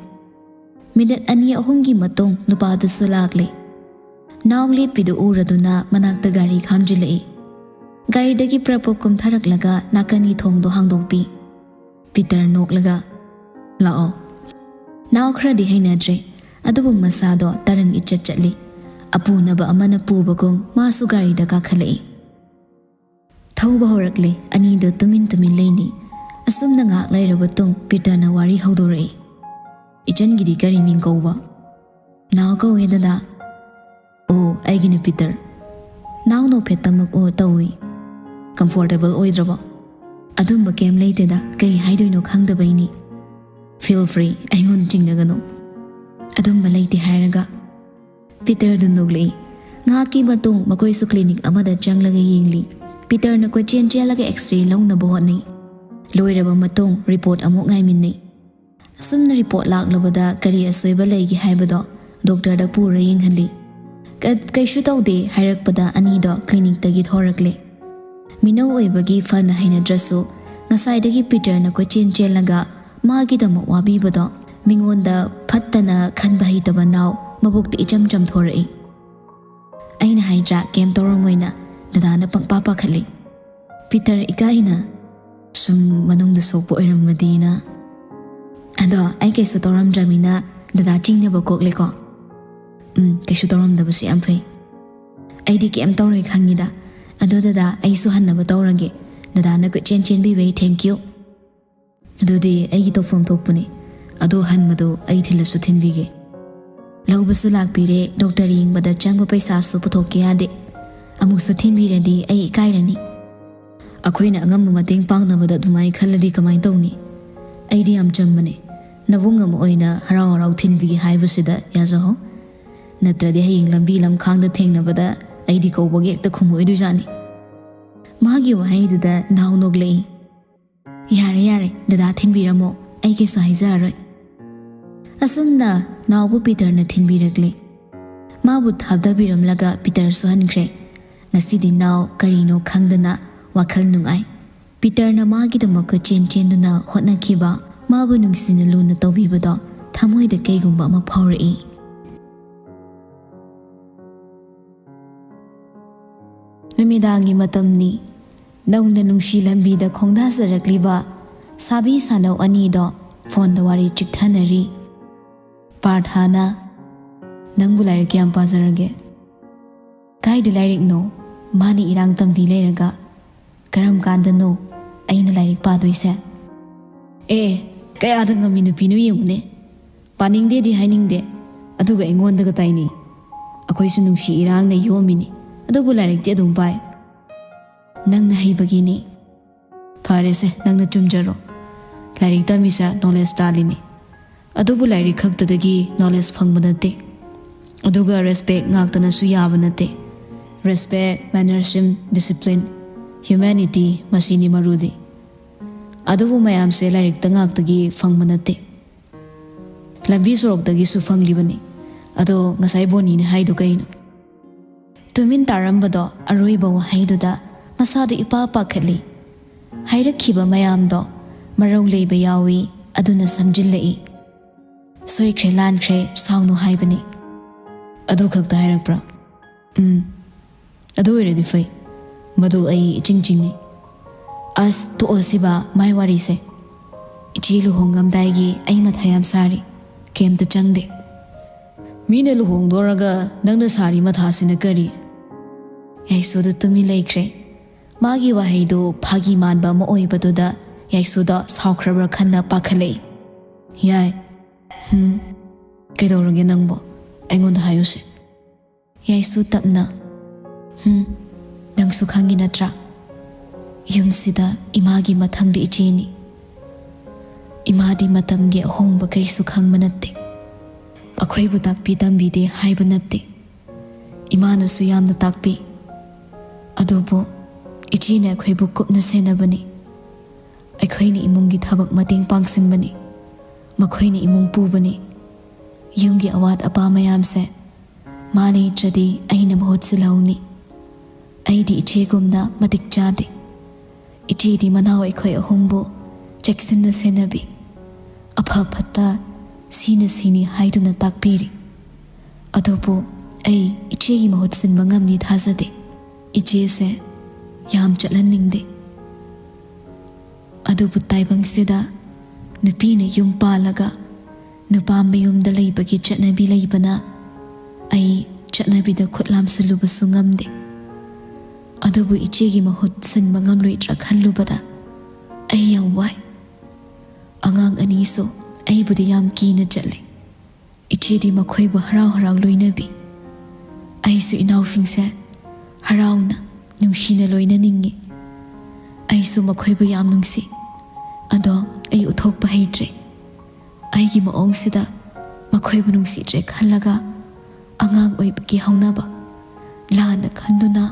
ꯃꯤꯅꯠ ꯑꯅꯤ ꯑꯍꯨꯝꯒꯤ ꯃꯇꯨꯡ ꯅꯨꯄꯥꯗꯨꯁꯨ ꯂꯥꯛꯂꯦ꯫ ꯅꯥꯎ ꯂꯦꯞꯄꯤꯗꯨ ꯎꯔꯗꯨꯅ ꯃꯅꯥꯛꯇ ꯒꯥꯔꯤ ꯈꯥꯝꯖꯤꯜꯂꯛꯏ꯫ ꯒꯥꯔꯤꯗꯒꯤ ꯄ꯭ꯔꯞ ꯄ꯭ꯔꯞ ꯀꯨꯝꯊꯔꯛꯂꯒ ꯅꯥꯀꯟꯒꯤ ꯊꯣꯡꯗꯣ ꯍꯥꯡꯗꯣꯛꯄꯤ꯫ ꯄꯤꯇꯔ ꯅꯣꯛꯂꯒ, "ꯂꯥꯛꯑꯣ꯫" ꯅꯥꯎ ꯈꯔꯗꯤ ꯍꯩꯅꯗ꯭ꯔꯦ, ꯑꯗꯨꯕꯨ ꯃꯁꯥꯗꯣ ꯇꯔꯪ ꯏꯆꯠ ꯆꯠꯂꯤ꯫ ꯑꯄꯨꯅꯕ ꯑꯃꯅ ꯄꯨꯕꯒꯨꯝ ꯃꯥꯁꯨ ꯒꯥꯔꯤꯗ ꯀꯥꯈꯠꯂꯛꯏ꯫ ꯊꯧꯕ ꯍꯧꯔꯛꯂꯦ꯫ ꯑꯅꯤꯗꯣ ꯇꯨꯃꯤꯟ ꯇꯨꯃꯤꯟ ꯂꯩꯅꯩ꯫ ꯑꯁꯨꯝꯅ ꯉꯥꯏꯍꯥꯛ ꯂꯩꯔꯕ ꯇꯨꯡ ꯄꯤꯇꯔꯅ ꯋꯥꯔꯤ ꯍꯧꯗꯣꯔꯛꯏ꯫ "ꯏꯆꯟꯒꯤꯗꯤ ꯀꯔꯤ ꯃꯤꯡ ꯀꯧꯕ?" "ꯅꯥꯎ ꯀꯧꯋꯦ ꯗꯗꯥ꯫" "ꯑꯣ, ꯑꯩꯒꯤꯅ ꯄꯤꯇꯔ꯫" ꯅꯥꯎ ꯅꯣꯛꯐꯦꯠꯇꯃꯛ ꯑꯣ ꯇꯧꯏ꯫ "ꯀꯝꯐꯣꯔꯇꯦꯕꯜ ꯑꯣꯏꯗ꯭ꯔꯕꯣ?" "ꯑꯗꯨꯝꯕ ꯀꯩꯝ ꯂꯩꯇꯦꯗ, ꯀꯩ ꯍꯥꯏꯗꯣꯏꯅꯣ ꯈꯪꯗꯕꯩꯅꯤ꯫" "Feel free, ꯑꯩꯉꯣꯟꯗ ꯆꯤꯡꯅꯒꯅꯨ꯫" "ꯑꯗꯨꯝꯕ ꯂꯩꯇꯦ ꯍꯥꯏꯔꯒ꯫" ꯄꯤꯇꯔꯗꯨ ꯅꯣꯛꯂꯛꯏ꯫ ꯉꯥꯏꯍꯥꯛꯀꯤ ꯃꯇꯨꯡ ꯃꯈꯣꯏꯁꯨ ꯀ꯭ꯂꯤꯅꯤꯛ ꯑꯃꯗ ꯆꯪꯂꯒ ꯌꯦꯡꯂꯤ꯫ ꯄꯤꯇꯔꯅ ꯀꯣꯏꯆꯦꯟ ꯆꯦꯜꯂꯒ ꯑꯦꯛꯁꯔꯦ ꯂꯧꯅꯕ ꯍꯣꯠꯅꯩ꯫ ꯂꯣꯏꯔꯕ ꯃꯇꯨꯡ ꯔꯤꯄꯣꯔꯠ ꯑꯃꯨꯛ ꯉꯥꯏꯃꯤꯟꯅꯩ꯫ ꯑꯁꯨꯝꯅ ꯔꯤꯄꯣꯔꯠ ꯂꯥꯛꯂꯕꯗ ꯀꯔꯤ ꯑꯁꯣꯏꯕ ꯂꯩꯒꯦ ꯍꯥꯏꯕꯗꯣ ꯗꯣꯛꯇꯔꯗ ꯄꯨꯔ ꯌꯦꯡꯍꯜꯂꯤ꯫ "ꯀ-, ꯀꯩꯁꯨ ꯇꯧꯗꯦ" ꯍꯥꯏꯔꯛꯄꯗ ꯑꯅꯤꯗꯣ ꯀ꯭ꯂꯤꯅꯤꯛꯇꯒꯤ ꯊꯣꯔꯛꯂꯦ꯫ ꯃꯤꯅꯧ ꯑꯣꯏꯕꯒꯤ ꯐꯅ ꯍꯩꯅꯗ꯭ꯔꯁꯨ ꯉꯁꯥꯏꯗꯒꯤ ꯄꯤꯇꯔꯅ ꯀꯣꯏꯆꯦꯟ ꯆꯦꯜꯂꯒ ꯃꯥꯒꯤꯗꯃꯛ ꯋꯥꯕꯤꯕꯗꯣ ꯃꯤꯉꯣꯟꯗ ꯐꯠꯇꯅ ꯈꯟꯕ ꯍꯩꯇꯕ ꯅꯥꯎ ꯃꯕꯨꯛꯇ ꯏꯆꯝ ꯆꯝꯊꯣꯔꯛꯏ꯫ "ꯑꯩꯅ ꯍꯥꯏꯗ꯭ꯔꯥ ꯀꯩꯝ ꯇꯧꯔꯝꯃꯣꯏꯅ? ꯗꯗꯥꯅ ꯄꯪꯄꯥ ꯄꯥꯈꯠꯂꯤ꯫ ꯄꯤꯇꯔ ꯏꯀꯥꯏꯅ, "ꯁꯨꯝ ꯃꯅꯨꯡꯗ ꯁꯣꯛꯄ ꯑꯣꯏꯔꯝꯃꯗꯤꯅ꯫ ꯑꯗꯣ ꯑꯩ ꯀꯩꯁꯨ ꯇꯧꯔꯝꯗ꯭ꯔꯃꯤꯅ ꯗꯗꯥ ꯆꯤꯡꯅꯕ ꯀꯣꯛꯂꯦꯀꯣ?" "ꯎꯝ, ꯀꯩꯁꯨ ꯇꯧꯔꯝꯗꯕꯁꯦ ꯌꯥꯝ ꯐꯩ꯫ ꯑꯩꯗꯤ ꯀꯩꯝ ꯇꯧꯔꯣꯏ ꯈꯪꯉꯤꯗ꯫ ꯑꯗꯣ ꯗꯗꯥ, ꯑꯩꯁꯨ ꯍꯟꯅꯕ ꯇꯧꯔꯒꯦ꯫ ꯗꯗꯥꯅ ꯀꯣꯏꯆꯦꯟ ꯆꯦꯟꯕꯤꯕꯩ thank you꯫" "ꯑꯗꯨꯗꯤ ꯑꯩꯒꯤ ꯇꯧꯐꯝ ꯊꯣꯛꯄꯅꯤ꯫ ꯑꯗꯣ ꯍꯟꯕꯗꯣ ꯑꯩ ꯊꯤꯜꯂꯁꯨ ꯊꯤꯟꯕꯤꯒꯦ꯫" ꯂꯧꯕꯁꯨ ꯂꯥꯛꯄꯤꯔꯦ, ꯗꯣꯛꯇꯔ ꯌꯦꯡꯕꯗ ꯆꯪꯕ ꯄꯩꯁꯥꯁꯨ ꯄꯨꯊꯣꯛꯀꯦ ꯌꯥꯗꯦ꯫ ꯑꯃꯨꯛꯁꯨ ꯊꯤꯟꯕꯤꯔꯗꯤ ꯑꯩ ꯏꯀꯥꯏꯔꯅꯤ꯫ ꯑꯩꯈꯣꯏꯅ ꯑꯉꯝꯕ ꯃꯇꯦꯡ ꯄꯥꯡꯅꯕꯗ ꯑꯗꯨꯃꯥꯏꯅ ꯈꯜꯂꯗꯤ ꯀꯃꯥꯏꯅ ꯇꯧꯅꯤ? ꯑꯩꯗꯤ ꯌꯥꯝ ꯆꯝꯕꯅꯦ꯫ ꯅꯕꯨꯡ ꯑꯃ ꯑꯣꯏꯅ ꯍꯔꯥꯎ ꯍꯔꯥꯎ ꯊꯤꯟꯕꯤꯒꯦ ꯍꯥꯏꯕꯁꯤꯗ ꯌꯥꯖꯍꯧ꯫ ꯅꯠꯇ꯭ꯔꯗꯤ ꯍꯌꯦꯡ ꯂꯝꯕꯤ ꯂꯝꯈꯥꯡꯗ ꯊꯦꯡꯅꯕꯗ ꯑꯩꯗꯤ ꯀꯧꯕꯒꯤ ꯍꯦꯛꯇ ꯈꯨꯝꯃꯣꯏꯗꯣꯏꯖꯥꯠꯅꯤ꯫ ꯃꯥꯒꯤ ꯋꯥꯍꯩꯗꯨꯗ ꯅꯥꯎ ꯅꯣꯛꯂꯛꯏ꯫ "ꯌꯥꯔꯦ, ꯌꯥꯔꯦ, ꯗꯗꯥ ꯊꯤꯟꯕꯤꯔꯝꯃꯣ, ꯑꯩ ꯀꯩꯁꯨ ꯍꯥꯏꯖꯔꯔꯣꯏ꯫" ꯑꯁꯨꯝꯅ ꯅꯥꯎꯕꯨ ꯄꯤꯇꯔꯅ ꯊꯤꯟꯕꯤꯔꯛꯂꯦ꯫ ꯃꯥꯕꯨ ꯊꯥꯞꯊꯕꯤꯔꯝꯂꯒ ꯄꯤꯇꯔꯁꯨ ꯍꯟꯈ꯭ꯔꯦ꯫ ꯉꯁꯤꯗꯤ ꯅꯥꯎ ꯀꯔꯤꯅꯣ ꯈꯪꯗꯅ ꯋꯥꯈꯜ ꯅꯨꯡꯉꯥꯏ꯫ ꯄꯤꯇꯔꯅ ꯃꯥꯒꯤꯗꯃꯛ ꯀꯣꯏꯆꯦꯟ ꯆꯦꯟꯗꯨꯅ ꯍꯣꯠꯅꯈꯤꯕ, ꯃꯥꯕꯨ ꯅꯨꯡꯁꯤꯅ ꯂꯨꯅ ꯇꯧꯕꯤꯕꯗꯣ ꯊꯃꯣꯏꯗ ꯀꯩꯒꯨꯝꯕ ꯑꯃ ꯐꯥꯎꯔꯛꯏ꯫ ꯅꯨꯃꯤꯗꯥꯡꯒꯤ ꯃꯇꯝꯅꯤ꯫ ꯅꯧꯅ ꯅꯨꯡꯁꯤ ꯂꯝꯕꯤꯗ ꯈꯣꯡꯗꯥꯖꯔꯛꯂꯤꯕ ꯁꯥꯕꯤ ꯁꯥꯅꯧ ꯑꯅꯤꯗꯣ ꯐꯣꯟꯗ ꯋꯥꯔꯤ ꯆꯤꯛꯊꯅꯔꯤ꯫ ꯄꯥꯔꯊꯥꯅ, "ꯅꯪꯕꯨ ꯂꯥꯏꯔꯤꯛ ꯀꯌꯥꯝ ꯄꯥꯖꯔꯒꯦ?" "ꯀꯥꯏꯗ ꯂꯥꯏꯔꯤꯛꯅꯣ? ꯃꯥꯅ ꯏꯔꯥꯡ ꯇꯝꯕꯤ ꯂꯩꯔꯒ ꯀꯔꯝ ꯀꯥꯟꯗꯅꯣ ꯑꯩꯅ ꯂꯥꯏꯔꯤꯛ ꯄꯥꯗꯣꯏꯁꯦ?" "ꯑꯦ, ꯀꯌꯥꯗ ꯉꯝꯃꯤ ꯅꯨꯄꯤꯅꯣ ꯌꯦꯡꯉꯨꯅꯦ꯫ ꯄꯥꯅꯤꯡꯗꯦꯗꯤ ꯍꯥꯏꯅꯤꯡꯗꯦ, ꯑꯗꯨꯒ ꯑꯩꯉꯣꯟꯗꯒ ꯇꯥꯏꯅꯩ꯫ ꯑꯩꯈꯣꯏꯁꯨ ꯅꯨꯡꯁꯤ ꯏꯔꯥꯡꯅ ꯌꯣꯝꯃꯤꯅꯤ, ꯑꯗꯨꯕꯨ ꯂꯥꯏꯔꯤꯛꯇꯤ ꯑꯗꯨꯝ ꯄꯥꯏ꯫" "ꯅꯪꯅ ꯍꯩꯕꯒꯤꯅꯤ꯫" "ꯐꯔꯦꯁꯦ, ꯅꯪꯅ ꯆꯨꯝꯖꯔꯣ꯫ ꯂꯥꯏꯔꯤꯛ ꯇꯝꯃꯤꯁꯦ ꯅꯣꯂꯦꯖ ꯇꯥꯜꯂꯤꯅꯤ꯫ ꯑꯗꯨꯕꯨ ꯂꯥꯏꯔꯤꯛ ꯈꯛꯇꯗꯒꯤ ꯅꯣꯂꯦꯖ ꯐꯪꯕ ꯅꯠꯇꯦ꯫ ꯑꯗꯨꯒ ꯔꯦꯁꯄꯦꯛ ꯉꯥꯛꯇꯅꯁꯨ ꯌꯥꯕ ꯅꯠꯇꯦ꯫ ꯔꯦꯁꯄꯦꯛ, ꯃꯦꯅꯔꯁꯤꯝ, ꯗꯤꯁꯤꯄ꯭ꯂꯤꯟ, ꯍ꯭ꯌꯨꯃꯦꯅꯤꯇꯤ, ꯃꯁꯤꯅꯤ ꯃꯔꯨꯗꯤ꯫ ꯑꯗꯨꯕꯨ ꯃꯌꯥꯝꯁꯦ ꯂꯥꯏꯔꯤꯛꯇ ꯉꯥꯛꯇꯒꯤ ꯐꯪꯕ ꯅꯠꯇꯦ꯫ ꯂꯝꯕꯤ ꯁꯣꯔꯣꯛꯇꯒꯤꯁꯨ ꯐꯪꯂꯤꯕꯅꯤ꯫" "ꯑꯗꯣ ꯉꯁꯥꯏ ꯕꯣꯅꯤꯅ ꯍꯥꯏꯗꯣ ꯀꯩꯅꯣ?" ꯇꯨꯃꯤꯟ ꯇꯥꯔꯝꯕꯗꯣ ꯑꯔꯣꯏꯕ ꯋꯥꯍꯩꯗꯨꯗ ꯃꯁꯥꯗ ꯏꯄꯥ ꯄꯥꯈꯠꯂꯤ꯫ ꯍꯥꯏꯔꯛꯈꯤꯕ ꯃꯌꯥꯝꯗꯣ ꯃꯔꯧ ꯂꯩꯕ ꯌꯥꯎꯏ, ꯑꯗꯨꯅ ꯁꯝꯖꯤꯜꯂꯛꯏ꯫ "ꯁꯣꯏꯈ꯭ꯔꯦ ꯂꯥꯟꯈ꯭ꯔꯦ, ꯁꯥꯎꯅꯨ ꯍꯥꯏꯕꯅꯤ꯫" "ꯑꯗꯨ ꯈꯛꯇ ꯍꯥꯏꯔꯛꯄ꯭ꯔꯥ?" "ꯎꯝ, ꯑꯗꯨ ꯑꯣꯏꯔꯗꯤ ꯐꯩ꯫ ꯃꯗꯨ ꯑꯩ ꯏꯆꯤꯡ ꯆꯤꯡꯅꯩ꯫ ꯑꯁ, ꯇꯣꯛꯑꯁꯤꯕ ꯃꯥꯏ ꯋꯥꯔꯤꯁꯦ꯫ ꯏꯆꯦ ꯂꯨꯍꯣꯡꯉꯝꯗꯥꯏꯒꯤ ꯑꯩ ꯃꯊꯥ ꯌꯥꯝ ꯁꯥꯔꯤ꯫ ꯀꯩꯝꯇ ꯆꯪꯗꯦ꯫ ꯃꯤꯅ ꯂꯨꯍꯣꯡꯗꯣꯔꯒ ꯅꯪꯅ ꯁꯥꯔꯤ ꯃꯊꯥꯁꯤꯅ ꯀꯔꯤ? ꯌꯥꯏꯁꯨꯗ ꯇꯨꯃꯤꯟ ꯂꯩꯈ꯭ꯔꯦ꯫ ꯃꯥꯒꯤ ꯋꯥꯍꯩꯗꯨ ꯐꯥꯒꯤ ꯃꯥꯟꯕ ꯑꯃ ꯑꯣꯏꯕꯗꯨꯗ ꯌꯥꯏꯁꯨꯗ ꯁꯥꯎꯈ꯭ꯔꯕ꯭ꯔꯥ ꯈꯟꯅ ꯄꯥꯈꯠꯂꯛꯏ꯫ "ꯌꯥꯏ꯫ ꯍꯨꯝ, ꯀꯩꯗꯧꯔꯒꯦ ꯅꯪꯕꯣ? ꯑꯩꯉꯣꯟꯗ ꯍꯥꯏꯌꯨꯁꯦ꯫" ꯌꯥꯏꯁꯨ ꯇꯞꯅ, "ꯍꯨꯝ, ꯅꯪꯁꯨ ꯈꯪꯉꯤ ꯅꯠꯇ꯭ꯔꯥ? ꯌꯨꯝꯁꯤꯗ ꯏꯃꯥꯒꯤ ꯃꯊꯪꯗ ꯏꯆꯦꯅꯤ꯫ ꯏꯃꯥꯗꯤ ꯃꯇꯝꯒꯤ ꯑꯍꯣꯡꯕ ꯀꯩꯁꯨ ꯈꯪꯕ ꯅꯠꯇꯦ꯫ ꯑꯩꯈꯣꯏꯕꯨ ꯇꯥꯛꯄꯤ ꯇꯝꯕꯤꯗꯦ ꯍꯥꯏꯕ ꯅꯠꯇꯦ꯫ ꯏꯃꯥꯅꯁꯨ ꯌꯥꯝꯅ ꯇꯥꯛꯄꯤ꯫ ꯑꯗꯨꯕꯨ ꯏꯆꯦꯅ ꯑꯩꯈꯣꯏꯕꯨ ꯀꯨꯞꯅ ꯁꯦꯟꯅꯕꯅꯤ꯫ ꯑꯩꯈꯣꯏꯅ ꯏꯃꯨꯡꯒꯤ ꯊꯕꯛ ꯃꯇꯦꯡ ꯄꯥꯡꯁꯤꯟꯕꯅꯤ꯫ ꯃꯈꯣꯏꯅ ꯏꯃꯨꯡ ꯄꯨꯕꯅꯤ꯫ ꯌꯨꯝꯒꯤ ꯑꯋꯥꯠ ꯑꯄꯥ ꯃꯌꯥꯝꯁꯦ ꯃꯥ ꯂꯩꯇ꯭ꯔꯗꯤ ꯑꯩꯅ ꯃꯍꯨꯠ ꯁꯤꯜꯍꯧꯅꯤ꯫ ꯑꯩꯗꯤ ꯏꯆꯦꯒꯨꯝꯅ ꯃꯇꯤꯛ ꯆꯥꯗꯦ꯫ ꯏꯆꯦꯗꯤ ꯃꯅꯥꯎ ꯑꯩꯈꯣꯏ ꯑꯍꯨꯝꯕꯨ ꯆꯦꯛꯁꯤꯟꯅ ꯁꯦꯟꯅꯕꯤ꯫ ꯑꯐ ꯐꯠꯇ, ꯁꯤꯅ ꯁꯤꯅꯤ ꯍꯥꯏꯗꯨꯅ ꯇꯥꯛꯄꯤꯔꯤ꯫ ꯑꯗꯨꯕꯨ ꯑꯩ ꯏꯆꯦꯒꯤ ꯃꯍꯨꯠ ꯁꯤꯟꯕ ꯉꯝꯅꯤ ꯊꯥꯖꯗꯦ꯫ ꯏꯆꯦꯁꯦ ꯌꯥꯝ ꯆꯠꯍꯟꯅꯤꯡꯗꯦ꯫ ꯑꯗꯨꯕꯨ ꯇꯥꯏꯕꯪꯁꯤꯗ ꯅꯨꯄꯤꯅ ꯌꯨꯝ ꯄꯥꯜꯂꯒ ꯅꯨꯄꯥ ꯃꯌꯨꯝꯗ ꯂꯩꯕꯒꯤ ꯆꯠꯅꯕꯤ ꯂꯩꯕꯅ ꯑꯩ ꯆꯠꯅꯕꯤꯗ ꯈꯨꯠ ꯂꯥꯝꯁꯤꯜꯂꯨꯕꯁꯨ ꯉꯝꯗꯦ꯫ ꯑꯗꯨꯕꯨ ꯏꯆꯦꯒꯤ ꯃꯍꯨꯠ ꯁꯤꯟꯕ ꯉꯝꯂꯣꯏꯗ꯭ꯔꯥ ꯈꯜꯂꯨꯕꯗ ꯑꯩ ꯌꯥꯝ ꯋꯥꯏ꯫ ꯑꯉꯥꯡ ꯑꯅꯤꯁꯨ ꯑꯩꯕꯨꯗꯤ ꯌꯥꯝ ꯀꯤꯅ ꯆꯠꯂꯦ꯫ ꯏꯆꯦꯗꯤ ꯃꯈꯣꯏꯕꯨ ꯍꯔꯥꯎ ꯍꯔꯥꯎ ꯂꯣꯏꯅꯕꯤ꯫ ꯑꯩꯁꯨ ꯏꯅꯥꯎꯁꯤꯡꯁꯦ ꯍꯔꯥꯎꯅ, ꯅꯨꯡꯁꯤꯅ ꯂꯣꯏꯅꯅꯤꯡꯉꯤ꯫ ꯑꯩꯁꯨ ꯃꯈꯣꯏꯕꯨ ꯌꯥꯝ ꯅꯨꯡꯁꯤ꯫ ꯑꯗꯣ ꯑꯩ ꯎꯠꯊꯣꯛꯄ ꯍꯩꯇ꯭ꯔꯦ꯫ ꯑꯩꯒꯤ ꯃꯑꯣꯡꯁꯤꯗ ꯃꯈꯣꯏꯕꯨ ꯅꯨꯡꯁꯤꯗ꯭ꯔꯦ ꯈꯜꯂꯒ ꯑꯉꯥꯡ ꯑꯣꯏꯕꯒꯤ ꯍꯧꯅꯕ ꯂꯥꯟꯅ ꯈꯟꯗꯨꯅ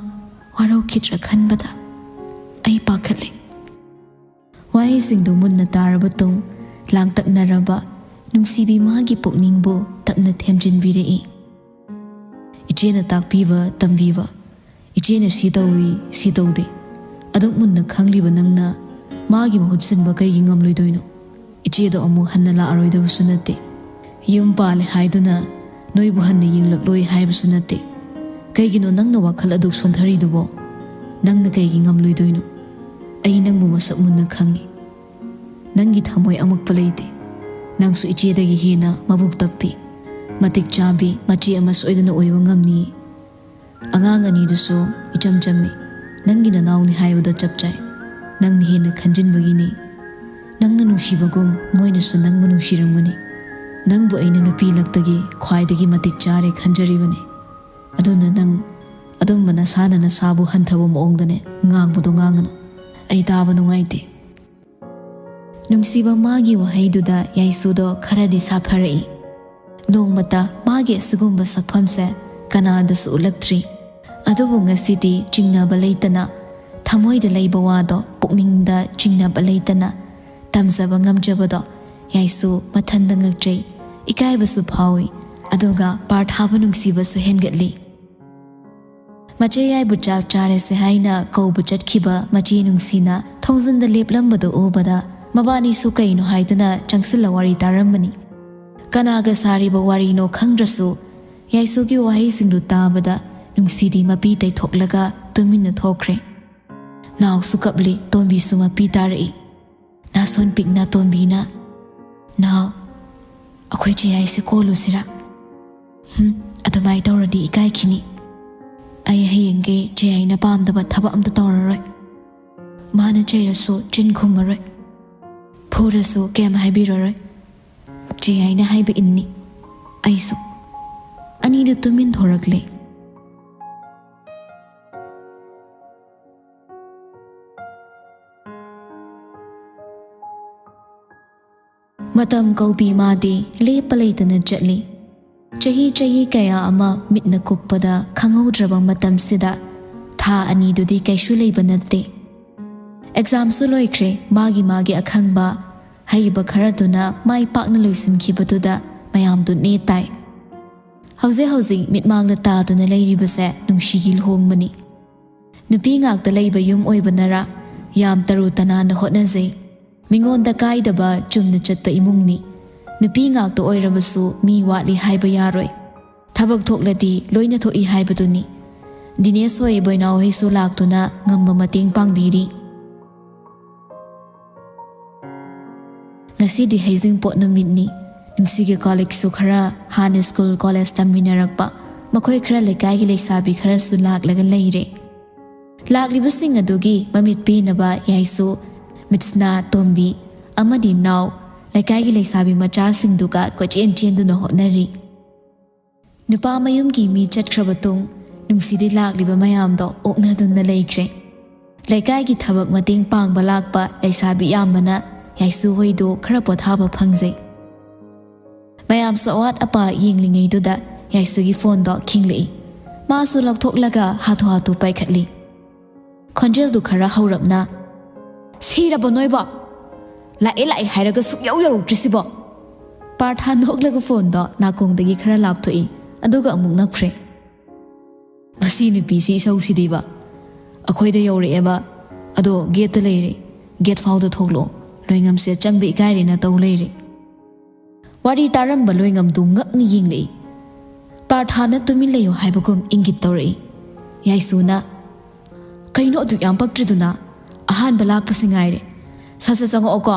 ꯋꯥꯔꯧꯈꯤꯗ꯭ꯔꯥ ꯈꯟꯕꯗ ꯑꯩ ꯄꯥꯈꯠꯂꯦ꯫" ꯋꯥꯍꯩꯁꯤꯡꯗꯨ ꯃꯨꯟꯅ ꯇꯥꯔꯕ ꯇꯨꯡ, ꯂꯥꯡꯇꯛꯅꯔꯕ ꯅꯨꯡꯁꯤꯕꯤ ꯃꯥꯒꯤ ꯄꯨꯛꯅꯤꯡꯕꯨ ꯇꯞꯅ ꯊꯦꯝꯖꯤꯟꯕꯤꯔꯛꯏ꯫ "ꯏꯆꯦꯅ ꯇꯥꯛꯄꯤꯕ, ꯇꯝꯕꯤꯕ, ꯏꯆꯦꯅ ꯁꯤ ꯇꯧꯏ, ꯁꯤ ꯇꯧꯗꯦ, ꯑꯗꯨꯛ ꯃꯨꯟꯅ ꯈꯪꯂꯤꯕ ꯅꯪꯅ ꯃꯥꯒꯤ ꯃꯍꯨꯠ ꯁꯤꯟꯕ ꯀꯩꯒꯤ ꯉꯝꯂꯣꯏꯗꯣꯏꯅꯣ? ꯏꯆꯦꯗꯣ ꯑꯃꯨꯛ ꯍꯟꯅ ꯂꯥꯛꯑꯔꯣꯏꯗꯕꯁꯨ ꯅꯠꯇꯦ꯫ ꯌꯨꯝ ꯄꯥꯜꯂꯦ ꯍꯥꯏꯗꯨꯅ ꯅꯣꯏꯕꯨ ꯍꯟꯅ ꯌꯦꯡꯂꯛꯂꯣꯏ ꯍꯥꯏꯕꯁꯨ ꯅꯠꯇꯦ꯫ ꯀꯩꯒꯤꯅꯣ ꯅꯪꯅ ꯋꯥꯈꯜ ꯑꯗꯨꯛ ꯁꯣꯟꯊꯔꯤꯗꯨꯕꯣ?" ꯅꯪꯅ ꯀꯩꯒꯤ ꯉꯝꯂꯣꯏꯗꯣꯏꯅꯣ? ꯑꯩ ꯅꯪꯕꯨ ꯃꯁꯛ ꯃꯨꯟꯅ ꯈꯪꯏ꯫ ꯅꯪꯒꯤ ꯊꯃꯣꯏ ꯑꯃꯨꯛꯄ ꯂꯩꯇꯦ꯫ ꯅꯪꯁꯨ ꯏꯆꯦꯗꯒꯤ ꯍꯦꯟꯅ ꯃꯕꯨꯛ ꯇꯞꯄꯤ, ꯃꯇꯤꯛ ꯆꯥꯕꯤ, ꯃꯆꯦ ꯑꯃ ꯁꯣꯏꯗꯅ ꯑꯣꯏꯕ ꯉꯝꯅꯤ꯫ ꯑꯉꯥꯡ ꯑꯅꯤꯗꯨꯁꯨ ꯏꯆꯝ ꯆꯝꯃꯤ꯫ ꯅꯪꯒꯤ ꯅꯅꯥꯎꯅꯤ ꯍꯥꯏꯕꯗ ꯆꯞ ꯆꯥꯏ꯫ ꯅꯪꯅ ꯍꯦꯟꯅ ꯈꯟꯖꯤꯟꯕꯒꯤꯅꯤ꯫ ꯅꯪꯅ ꯅꯨꯡꯁꯤꯕꯒꯨꯝ ꯃꯣꯏꯅꯁꯨ ꯅꯪꯕꯨ ꯅꯨꯡꯁꯤꯔꯝꯒꯅꯤ꯫ ꯅꯪꯕꯨ ꯑꯩꯅ ꯅꯨꯄꯤ ꯂꯛꯇꯒꯤ ꯈ꯭ꯋꯥꯏꯗꯒꯤ ꯃꯇꯤꯛ ꯆꯥꯔꯦ ꯈꯟꯖꯔꯤꯕꯅꯤ꯫ ꯑꯗꯨꯅ ꯅꯪ ꯑꯗꯨꯝꯕ ꯅꯁꯥꯅ ꯅꯁꯥꯕꯨ ꯍꯟꯊꯕ ꯃꯑꯣꯡꯗꯅꯦ ꯉꯥꯡꯕꯗꯣ ꯉꯥꯡꯒꯅꯨ꯫ ꯑꯩ ꯇꯥꯕ ꯅꯨꯡꯉꯥꯏꯇꯦ꯫ ꯅꯨꯡꯁꯤꯕ ꯃꯥꯒꯤ ꯋꯥꯍꯩꯗꯨꯗ ꯌꯥꯏꯁꯨꯗꯣ ꯈꯔꯗꯤ ꯁꯥꯐꯔꯛꯏ꯫ ꯅꯣꯡꯃꯇ ꯃꯥꯒꯤ ꯑꯁꯤꯒꯨꯝꯕ ꯁꯛꯐꯝꯁꯦ ꯀꯅꯥꯗꯁꯨ ꯎꯠꯂꯛꯇ꯭ꯔꯤ꯫ ꯑꯗꯨꯕꯨ ꯉꯁꯤꯗꯤ ꯆꯤꯡꯅꯕ ꯂꯩꯇꯅ, ꯊꯃꯣꯏꯗ ꯂꯩꯕ ꯋꯥꯗꯣ ꯄꯨꯛꯅꯤꯡꯗ ꯆꯤꯡꯅꯕ ꯂꯩꯇꯅ ꯇꯝꯖꯕ ꯉꯝꯖꯕꯗꯣ ꯌꯥꯏꯁꯨ ꯃꯊꯟꯗ ꯉꯛꯆꯩ, ꯏꯀꯥꯏꯕꯁꯨ ꯐꯥꯎꯏ, ꯑꯗꯨꯒ ꯄꯥꯔꯊꯥꯕꯨ ꯅꯨꯡꯁꯤꯕꯁꯨ ꯍꯦꯟꯒꯠꯂꯤ꯫ ꯃꯆꯦ ꯌꯥꯏꯕꯨ ꯆꯥꯛ ꯆꯥꯔꯁꯦ ꯍꯥꯏꯅ ꯀꯧꯕ ꯆꯠꯈꯤꯕ ꯃꯆꯦ ꯅꯨꯡꯁꯤꯅ ꯊꯣꯡꯖꯤꯟꯗ ꯂꯦꯞꯂꯝꯕꯗꯨ ꯎꯕꯗ ꯃꯕꯥꯅꯤꯁꯨ ꯀꯩꯅꯣ ꯍꯥꯏꯗꯨꯅ ꯆꯪꯁꯤꯜꯂ ꯋꯥꯔꯤ ꯇꯥꯔꯝꯕꯅꯤ꯫ ꯀꯅꯥꯒ ꯁꯥꯔꯤꯕ ꯋꯥꯔꯤꯅꯣ ꯈꯪꯗ꯭ꯔꯁꯨ ꯌꯥꯏꯁꯨꯒꯤ ꯋꯥꯍꯩꯁꯤꯡꯗꯨ ꯇꯥꯕꯗ ꯅꯨꯡꯁꯤꯗꯤ ꯃꯄꯤ ꯇꯩꯊꯣꯛꯂꯒ ꯇꯨꯃꯤꯟꯅ ꯊꯣꯛꯈ꯭ꯔꯦ꯫ ꯅꯥꯎꯁꯨ ꯀꯞꯂꯤ, ꯇꯣꯝꯕꯤꯁꯨ ꯃꯄꯤ ꯇꯥꯔꯛꯏ꯫ ꯅꯥꯁꯣꯟ ꯄꯤꯛꯅ ꯇꯣꯝꯕꯤꯅ, "ꯅꯥꯎ, ꯑꯩꯈꯣꯏ ꯆꯦ ꯌꯥꯏꯁꯦ ꯀꯣꯜꯂꯨꯁꯤꯔꯥ?" "ꯍꯨꯝ, ꯑꯗꯨꯃꯥꯏ ꯇꯧꯔꯗꯤ ꯏꯀꯥꯏꯈꯤꯅꯤ꯫ ꯑꯩ ꯍꯌꯦꯡꯒꯩ ꯆꯦ ꯌꯥꯏꯅ ꯄꯥꯝꯗꯕ ꯊꯕꯛ ꯑꯝꯇ ꯇꯧꯔꯔꯣꯏ꯫ ꯃꯥꯅ ꯆꯩꯔꯁꯨ ꯆꯤꯟ ꯈꯨꯝꯃꯔꯣꯏ, ꯐꯨꯔꯁꯨ ꯀꯩꯝ ꯍꯥꯏꯕꯤꯔꯔꯣꯏ꯫ ꯆꯦ ꯌꯥꯏꯅ ꯍꯥꯏꯕ ꯏꯟꯅꯤ꯫ ꯑꯩꯁꯨ꯫" ꯑꯅꯤꯗꯨ ꯇꯨꯃꯤꯟ ꯊꯣꯔꯛꯂꯦ꯫ ꯃꯇꯝ ꯀꯧꯕꯤ ꯃꯥꯗꯤ ꯂꯦꯞꯄ ꯂꯩꯇꯅ ꯆꯠꯂꯤ꯫ ꯆꯍꯤ ꯆꯍꯤ ꯀꯌꯥ ꯑꯃ ꯃꯤꯠꯅ ꯀꯨꯞꯄꯗ ꯈꯪꯍꯧꯗ꯭ꯔꯕ ꯃꯇꯝꯁꯤꯗ ꯊꯥ ꯑꯅꯤꯗꯨꯗꯤ ꯀꯩꯁꯨ ꯂꯩꯕ ꯅꯠꯇꯦ꯫ ꯑꯦꯛꯖꯥꯝꯁꯨ ꯂꯣꯏꯈ꯭ꯔꯦ, ꯃꯥꯒꯤ ꯃꯥꯒꯤ ꯑꯈꯪꯕ ꯍꯩꯕ ꯈꯔꯗꯨꯅ ꯃꯥꯏ ꯄꯥꯛꯅ ꯂꯣꯏꯁꯤꯟꯈꯤꯕꯗꯨꯗ ꯃꯌꯥꯝꯗꯨ ꯅꯦ ꯇꯥꯏ꯫ ꯍꯧꯖꯤꯛ ꯍꯧꯖꯤꯛ ꯃꯤꯠꯃꯥꯡꯗ ꯇꯥꯗꯨꯅ ꯂꯩꯔꯤꯕꯁꯦ ꯅꯨꯡꯁꯤꯒꯤ ꯂꯨꯍꯣꯡꯕꯅꯤ꯫ ꯅꯨꯄꯤ ꯉꯥꯛꯇ ꯂꯩꯕ ꯌꯨꯝ ꯑꯣꯏꯕꯅꯔꯥ ꯌꯥꯝ ꯇꯔꯨ ꯇꯅꯥꯟꯅ ꯍꯣꯠꯅꯖꯩ꯫ ꯃꯤꯉꯣꯟꯗ ꯀꯥꯏꯗꯕ ꯆꯨꯝꯅ ꯆꯠꯄ ꯏꯃꯨꯡꯅꯤ꯫ ꯅꯨꯄꯤ ꯉꯥꯛꯇ ꯑꯣꯏꯔꯕꯁꯨ ꯃꯤ ꯋꯥꯠꯂꯤ ꯍꯥꯏꯕ ꯌꯥꯔꯣꯏ꯫ ꯊꯕꯛ ꯊꯣꯛꯂꯗꯤ ꯂꯣꯏꯅ ꯊꯣꯛꯏ ꯍꯥꯏꯕꯗꯨꯅꯤ꯫ ꯗꯤꯅꯦꯁ ꯍꯣꯏ, ꯕꯣꯏꯅꯥꯎ ꯍꯣꯏꯁꯨ ꯂꯥꯛꯇꯨꯅ ꯉꯝꯕ ꯃꯇꯦꯡ ꯄꯥꯡꯕꯤꯔꯤ꯫ ꯉꯁꯤꯗꯤ ꯍꯩꯖꯤꯡꯄꯣꯠ ꯅꯨꯃꯤꯠꯅꯤ꯫ ꯅꯨꯡꯁꯤꯒꯤ ꯀꯣꯂꯤꯛꯁꯨ ꯈꯔ, ꯍꯥꯟꯅ ꯁ꯭ꯀꯨꯜ ꯀꯣꯂꯦꯖ ꯇꯝꯃꯤꯟꯅꯔꯛꯄ ꯃꯈꯣꯏ ꯈꯔ, ꯂꯩꯀꯥꯏꯒꯤ ꯂꯩꯁꯥꯕꯤ ꯈꯔꯁꯨ ꯂꯥꯛꯂꯒ ꯂꯩꯔꯦ꯫ ꯂꯥꯛꯂꯤꯕꯁꯤꯡ ꯑꯗꯨꯒꯤ ꯃꯃꯤꯠ ꯄꯦꯟꯅꯕ ꯌꯥꯏꯁꯨ, ꯃꯤꯠꯁꯅꯥ, ꯇꯣꯝꯕꯤ ꯑꯃꯗꯤ ꯅꯥꯎ ꯂꯩꯀꯥꯏꯒꯤ ꯂꯩꯁꯥꯕꯤ ꯃꯆꯥꯁꯤꯡꯗꯨꯒ ꯀꯣꯏꯆꯦꯟ ꯆꯦꯟꯗꯨꯅ ꯍꯣꯠꯅꯔꯤ꯫ ꯅꯨꯄꯥ ꯃꯌꯨꯝꯒꯤ ꯃꯤ ꯆꯠꯈ꯭ꯔꯕ ꯇꯨꯡ, ꯅꯨꯡꯁꯤꯗꯤ ꯂꯥꯛꯂꯤꯕ ꯃꯌꯥꯝꯗꯣ ꯑꯣꯛꯅꯗꯨꯅ ꯂꯩꯈ꯭ꯔꯦ꯫ ꯂꯩꯀꯥꯏꯒꯤ ꯊꯕꯛ ꯃꯇꯦꯡ ꯄꯥꯡꯕ ꯂꯥꯛꯄ ꯂꯩꯁꯥꯕꯤ ꯌꯥꯝꯕꯅ ꯌꯥꯏꯁꯨ ꯍꯣꯏꯗꯨ ꯈꯔ ꯄꯣꯊꯥꯕ ꯐꯪꯖꯩ꯫ ꯃꯌꯥꯝꯁꯨ ꯑꯋꯥꯠ ꯑꯄꯥ ꯌꯦꯡꯂꯤꯉꯩꯗꯨꯗ ꯌꯥꯏꯁꯨꯒꯤ ꯐꯣꯟꯗꯣ ꯈꯤꯡꯂꯛꯏ꯫ ꯃꯥꯁꯨ ꯂꯧꯊꯣꯛꯂꯒ ꯍꯥꯊꯨ ꯍꯥꯊꯨ ꯄꯥꯏꯈꯠꯂꯤ꯫ ꯈꯣꯟꯖꯦꯜꯗꯨ ꯈꯔ ꯍꯧꯔꯞꯅ, "ꯁꯤꯔꯕꯣ ꯅꯣꯏꯕꯣ? ꯂꯥꯛꯑꯦ ꯂꯥꯛꯑꯦ ꯍꯥꯏꯔꯒ ꯁꯨꯛꯌꯧ ꯌꯧꯔꯛꯇ꯭ꯔꯤꯁꯤꯕꯣ?" ꯄꯥꯔꯊ ꯅꯣꯛꯂꯒ ꯐꯣꯟꯗꯣ ꯅꯥꯀꯣꯡꯗꯒꯤ ꯈꯔ ꯂꯥꯞꯊꯣꯛꯏ, ꯑꯗꯨꯒ ꯑꯃꯨꯛ ꯅꯞꯈ꯭ꯔꯦ꯫ "ꯃꯁꯤ ꯅꯨꯄꯤꯁꯤ ꯏꯁꯧꯁꯤꯗꯤꯕ꯫ ꯑꯩꯈꯣꯏꯗ ꯌꯧꯔꯛꯑꯦꯕ, ꯑꯗꯣ ꯒꯦꯠꯇ ꯂꯩꯔꯦ꯫ ꯒꯦꯠ ꯐꯥꯎꯗ ꯊꯣꯛꯂꯛꯑꯣ꯫ ꯂꯣꯏꯉꯝꯁꯦ ꯆꯪꯕ ꯏꯀꯥꯏꯔꯦꯅ ꯇꯧ ꯂꯩꯔꯦ꯫" ꯋꯥꯔꯤ ꯇꯥꯔꯝꯕ ꯂꯣꯏꯉꯝꯗꯨ ꯉꯛꯅ ꯌꯦꯡꯂꯛꯏ꯫ ꯄꯥꯔꯊꯥꯅ ꯇꯨꯃꯤꯟ ꯂꯩꯌꯨ ꯍꯥꯏꯕꯒꯨꯝ ꯏꯪꯒꯤꯠ ꯇꯧꯔꯛꯏ꯫ ꯌꯥꯏꯁꯨꯅ, "ꯀꯩꯅꯣ ꯑꯗꯨꯛ ꯌꯥꯝ ꯄꯛꯇ꯭ꯔꯤꯗꯨꯅ? ꯑꯍꯥꯟꯕ ꯂꯥꯛꯄꯁꯤ ꯉꯥꯏꯔꯦ꯫ ꯁꯠ ꯁꯠ ꯆꯪꯉꯛꯑꯣꯀꯣ꯫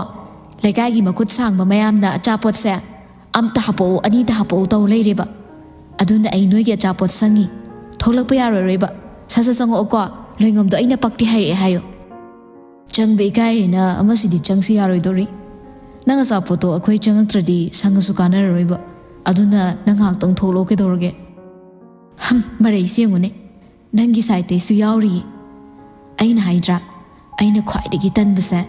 ꯂꯩꯀꯥꯏꯒꯤ ꯃꯈꯨꯠ ꯁꯥꯡꯕ ꯃꯌꯥꯝꯅ ꯑꯆꯥꯄꯣꯠꯁꯦ ꯑꯝꯇ ꯍꯥꯄꯛꯎ, ꯑꯅꯤꯇ ꯍꯥꯄꯛꯎ ꯇꯧ ꯂꯩꯔꯦꯕ꯫ ꯑꯗꯨꯅ ꯑꯩ ꯅꯣꯏꯒꯤ ꯑꯆꯥꯄꯣꯠ ꯁꯪꯉꯤ꯫ ꯊꯣꯛꯂꯛꯄ ꯌꯥꯔꯔꯣꯏꯕ꯫ ꯁꯠ ꯁꯠ ꯆꯪꯉꯛꯑꯣꯀꯣ꯫ ꯂꯣꯏꯉꯝꯗꯣ ꯑꯩꯅ ꯄꯛꯇꯦ ꯍꯥꯏꯔꯛꯑꯦ ꯍꯥꯏꯌꯨ꯫" "ꯆꯪꯕ ꯏꯀꯥꯏꯔꯦꯅ ꯑꯃꯁꯤꯗꯤ ꯆꯪꯁꯤ ꯌꯥꯔꯣꯏꯗꯧꯔꯤ꯫ ꯅꯪ ꯑꯆꯥꯄꯣꯠꯇꯣ ꯑꯩꯈꯣꯏ ꯆꯪꯉꯛꯇ꯭ꯔꯗꯤ ꯁꯪꯉꯁꯨ ꯀꯥꯟꯅꯔꯔꯣꯏꯕ꯫ ꯑꯗꯨꯅ ꯅꯪ ꯉꯥꯏꯍꯥꯛꯇꯪ ꯊꯣꯛꯂꯛꯑꯣ ꯀꯩꯗꯧꯔꯒꯦ?" "ꯍꯝ, ꯃꯔꯩꯁꯦ ꯌꯦꯡꯉꯨꯅꯦ꯫ ꯅꯪꯒꯤ ꯁꯥꯏꯠꯇꯩꯁꯨ ꯌꯥꯎꯔꯤꯌꯦ꯫ ꯑꯩꯅ ꯍꯥꯏꯗ꯭ꯔꯥ, ꯑꯩꯅ ꯈ꯭ꯋꯥꯏꯗꯒꯤ ꯇꯟꯕꯁꯦ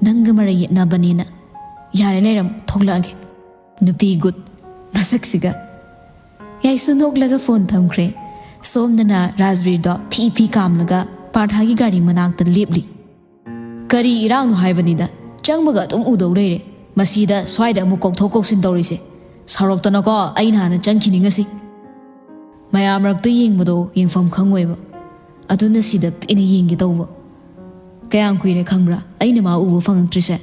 ꯅꯪꯒ ꯃꯔꯩ ꯌꯦꯠꯅꯕꯅꯦꯅ꯫ ꯌꯥꯔꯦ, ꯂꯩꯔꯝꯃꯣ, ꯊꯣꯛꯂꯛꯑꯒꯦ꯫" ꯅꯨꯄꯤ ꯒꯨꯠ ꯃꯁꯛꯁꯤꯒ꯫ ꯌꯥꯏꯁꯨ ꯅꯣꯛꯂꯒ ꯐꯣꯟ ꯊꯝꯈ꯭ꯔꯦ꯫ ꯁꯣꯝꯗꯅ ꯔꯥꯖꯕꯤꯔꯗꯣ ꯐꯤ ꯐꯤ ꯀꯥꯝꯂꯒ ꯄꯥꯔꯊꯥꯒꯤ ꯒꯥꯔꯤ ꯃꯅꯥꯛꯇ ꯂꯦꯞꯂꯤ꯫ "ꯀꯔꯤ ꯏꯔꯥꯡꯅꯣ ꯍꯥꯏꯕꯅꯤꯗ, ꯆꯪꯕꯒ ꯑꯗꯨꯝ ꯎꯗꯧ ꯂꯩꯔꯦ꯫ ꯃꯁꯤꯗ ꯁ꯭ꯋꯥꯏꯗ ꯑꯃꯨꯛ ꯀꯧꯊꯣꯛ ꯀꯧꯁꯤꯟ ꯇꯧꯔꯤꯁꯦ꯫ ꯁꯥꯎꯔꯛꯇꯅꯀꯣ, ꯑꯩꯅ ꯍꯥꯟꯅ ꯆꯪꯈꯤꯅꯤ ꯉꯁꯤ꯫" ꯃꯌꯥꯝ ꯃꯔꯛꯇ ꯌꯦꯡꯕꯗꯣ ꯌꯦꯡꯐꯝ ꯈꯪꯉꯣꯏꯕ꯫ ꯑꯗꯨꯅ ꯁꯤꯗ ꯄꯦꯟꯅ ꯌꯦꯡꯒꯦ ꯇꯧꯕ꯫ ꯀꯌꯥꯝ ꯀꯨꯏꯔꯦ ꯈꯪꯕ꯭ꯔꯥ ꯑꯩꯅ ꯃꯥ ꯎꯕ ꯐꯪꯉꯛꯇ꯭ꯔꯤꯁꯦ?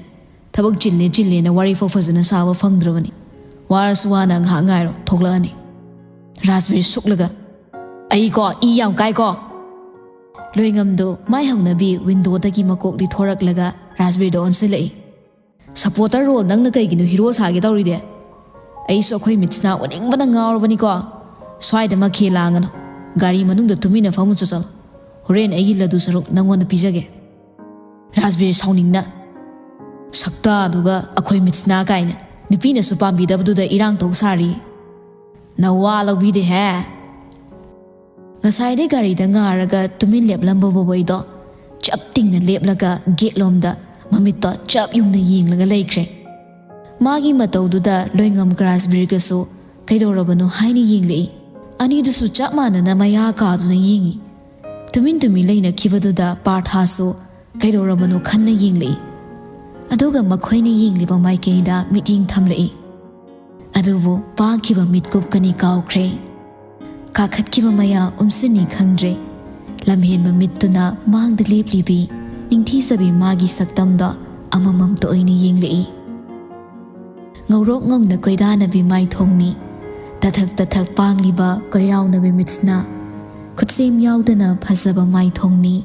ꯊꯕꯛ ꯆꯤꯜꯂꯦ ꯆꯤꯜꯂꯦꯅ ꯋꯥꯔꯤ ꯐꯥꯎ ꯐꯖꯅ ꯁꯥꯕ ꯐꯪꯗ꯭ꯔꯕꯅꯤ꯫ ꯋꯥꯔꯁꯨ ꯋꯥꯅ ꯉꯥꯏꯍꯥꯛ ꯉꯥꯏꯔꯣ, ꯊꯣꯛꯂꯛꯑꯅꯤ꯫ ꯔꯥꯖꯕꯤꯔ ꯁꯨꯛꯂꯒ, ꯑꯩꯀꯣ ꯏ ꯌꯥꯝ ꯀꯥꯏꯀꯣ꯫ ꯂꯣꯏꯉꯝꯗꯣ ꯃꯥꯏ ꯍꯧꯅꯕꯤ ꯋꯤꯟꯗꯣꯗꯒꯤ ꯃꯀꯣꯛ ꯂꯤꯊꯣꯔꯛꯂꯒ ꯔꯥꯖꯕꯤꯔꯗ ꯑꯣꯟꯁꯤꯜꯂꯛꯏ꯫ "ꯁꯄꯣꯔꯇꯔ ꯔꯣꯜ ꯅꯪꯅ ꯀꯩꯒꯤꯅꯣ ꯍꯤꯔꯣ ꯁꯥꯒꯦ ꯇꯧꯔꯤꯗꯤ? ꯑꯩꯁꯨ ꯑꯩꯈꯣꯏ ꯃꯤꯠꯁꯤꯅ ꯎꯅꯤꯡꯕꯅ ꯉꯥꯎꯔꯕꯅꯤꯀꯣ꯫ ꯁ꯭ꯋꯥꯏꯗ ꯃꯈꯦꯜ ꯂꯥꯡꯒꯅꯨ, ꯒꯥꯔꯤ ꯃꯅꯨꯡꯗ ꯇꯨꯃꯤꯟꯅ ꯐꯝꯃꯨ ꯆꯣ ꯆꯠꯂꯣ꯫ ꯍꯣꯔꯦꯟ ꯑꯩꯒꯤ ꯂꯗꯨ ꯁꯔꯨꯛ ꯅꯪꯉꯣꯟꯗ ꯄꯤꯖꯒꯦ"꯫ ꯔꯥꯖꯕꯤꯔ ꯁꯥꯎꯅꯤꯡꯅ, "ꯁꯛꯇꯥꯗꯨꯒ ꯑꯩꯈꯣꯏ ꯃꯤꯠꯁꯤꯅ ꯀꯥꯏꯅ, ꯅꯨꯄꯤꯅꯁꯨ ꯄꯥꯝꯕꯤꯗꯕꯗꯨꯗ ꯏꯔꯥꯡ ꯇꯧ ꯁꯥꯔꯤ꯫ ꯅꯋꯥ ꯂꯧꯕꯤꯗꯦꯍꯦ"꯫ ꯉꯁꯥꯏꯗꯩ ꯒꯥꯔꯤꯗ ꯉꯥꯔꯒ ꯇꯨꯃꯤꯟ ꯂꯦꯞꯂꯝꯕ ꯕꯣꯕꯣꯏꯗꯣ ꯆꯞ ꯇꯤꯡꯅ ꯂꯦꯞꯂꯒ ꯒꯦꯠꯂꯣꯝꯗ ꯃꯃꯤꯠꯇꯣ ꯆꯞ ꯌꯨꯡꯅ ꯌꯦꯡꯂꯒ ꯂꯩꯈ꯭ꯔꯦ꯫ ꯃꯥꯒꯤ ꯃꯇꯧꯗꯨꯗ ꯂꯣꯏꯉꯝ ꯔꯥꯖꯕꯤꯔꯒꯁꯨ ꯀꯩꯗꯧꯔꯕꯅꯣ ꯍꯥꯏꯅ ꯌꯦꯡꯂꯛꯏ꯫ ꯑꯅꯤꯗꯨꯁꯨ ꯆꯞ ꯃꯥꯟꯅꯅ ꯃꯌꯥ ꯀꯥꯗꯨꯅ ꯌꯦꯡꯉꯤ꯫ ꯇꯨꯃꯤꯟ ꯇꯨꯃꯤꯟ ꯂꯩꯅꯈꯤꯕꯗꯨꯗ ꯄꯥꯔꯊꯥꯁꯨ ꯀꯩꯗꯧꯔꯕꯅꯣ ꯈꯟꯅ ꯌꯦꯡꯂꯛꯏ꯫ ꯑꯗꯨꯒ ꯃꯈꯣꯏꯅ ꯌꯦꯡꯂꯤꯕ ꯃꯥꯏꯀꯩꯗ ꯃꯤꯠꯌꯦꯡ ꯊꯝꯂꯛꯏ꯫ ꯑꯗꯨꯕꯨ ꯄꯥꯡꯈꯤꯕ ꯃꯤꯠꯀꯨꯞꯀꯅꯤ ꯀꯥꯎꯈ꯭ꯔꯦ꯫ ꯀꯥꯈꯠꯈꯤꯕ ꯃꯌꯥ ꯎꯝꯁꯤꯟꯅꯤ ꯈꯪꯗ꯭ꯔꯦ꯫ ꯂꯝꯍꯦꯟꯕ ꯃꯤꯠꯇꯨꯅ ꯃꯥꯡꯗ ꯂꯦꯞꯂꯤꯕꯤ ꯅꯤꯡꯊꯤꯖꯕꯤ ꯃꯥꯒꯤ ꯁꯛꯇꯝꯗ ꯑꯃꯃꯝꯇ ꯑꯣꯏꯅ ꯌꯦꯡꯂꯛꯏ꯫ ꯉꯧꯔꯣꯛ ꯉꯧꯅ ꯀꯣꯏꯗꯥꯅꯕꯤ ꯃꯥꯏꯊꯣꯡꯅꯤ꯫ ꯇꯊꯛ ꯇꯊꯛ ꯄꯥꯡꯂꯤꯕ ꯀꯣꯏꯔꯥꯎꯅꯕꯤ ꯃꯤꯠꯁꯤꯅ ꯈꯨꯠꯁꯦꯝ ꯌꯥꯎꯗꯅ ꯐꯖꯕ ꯃꯥꯏꯊꯣꯡꯅꯤ꯫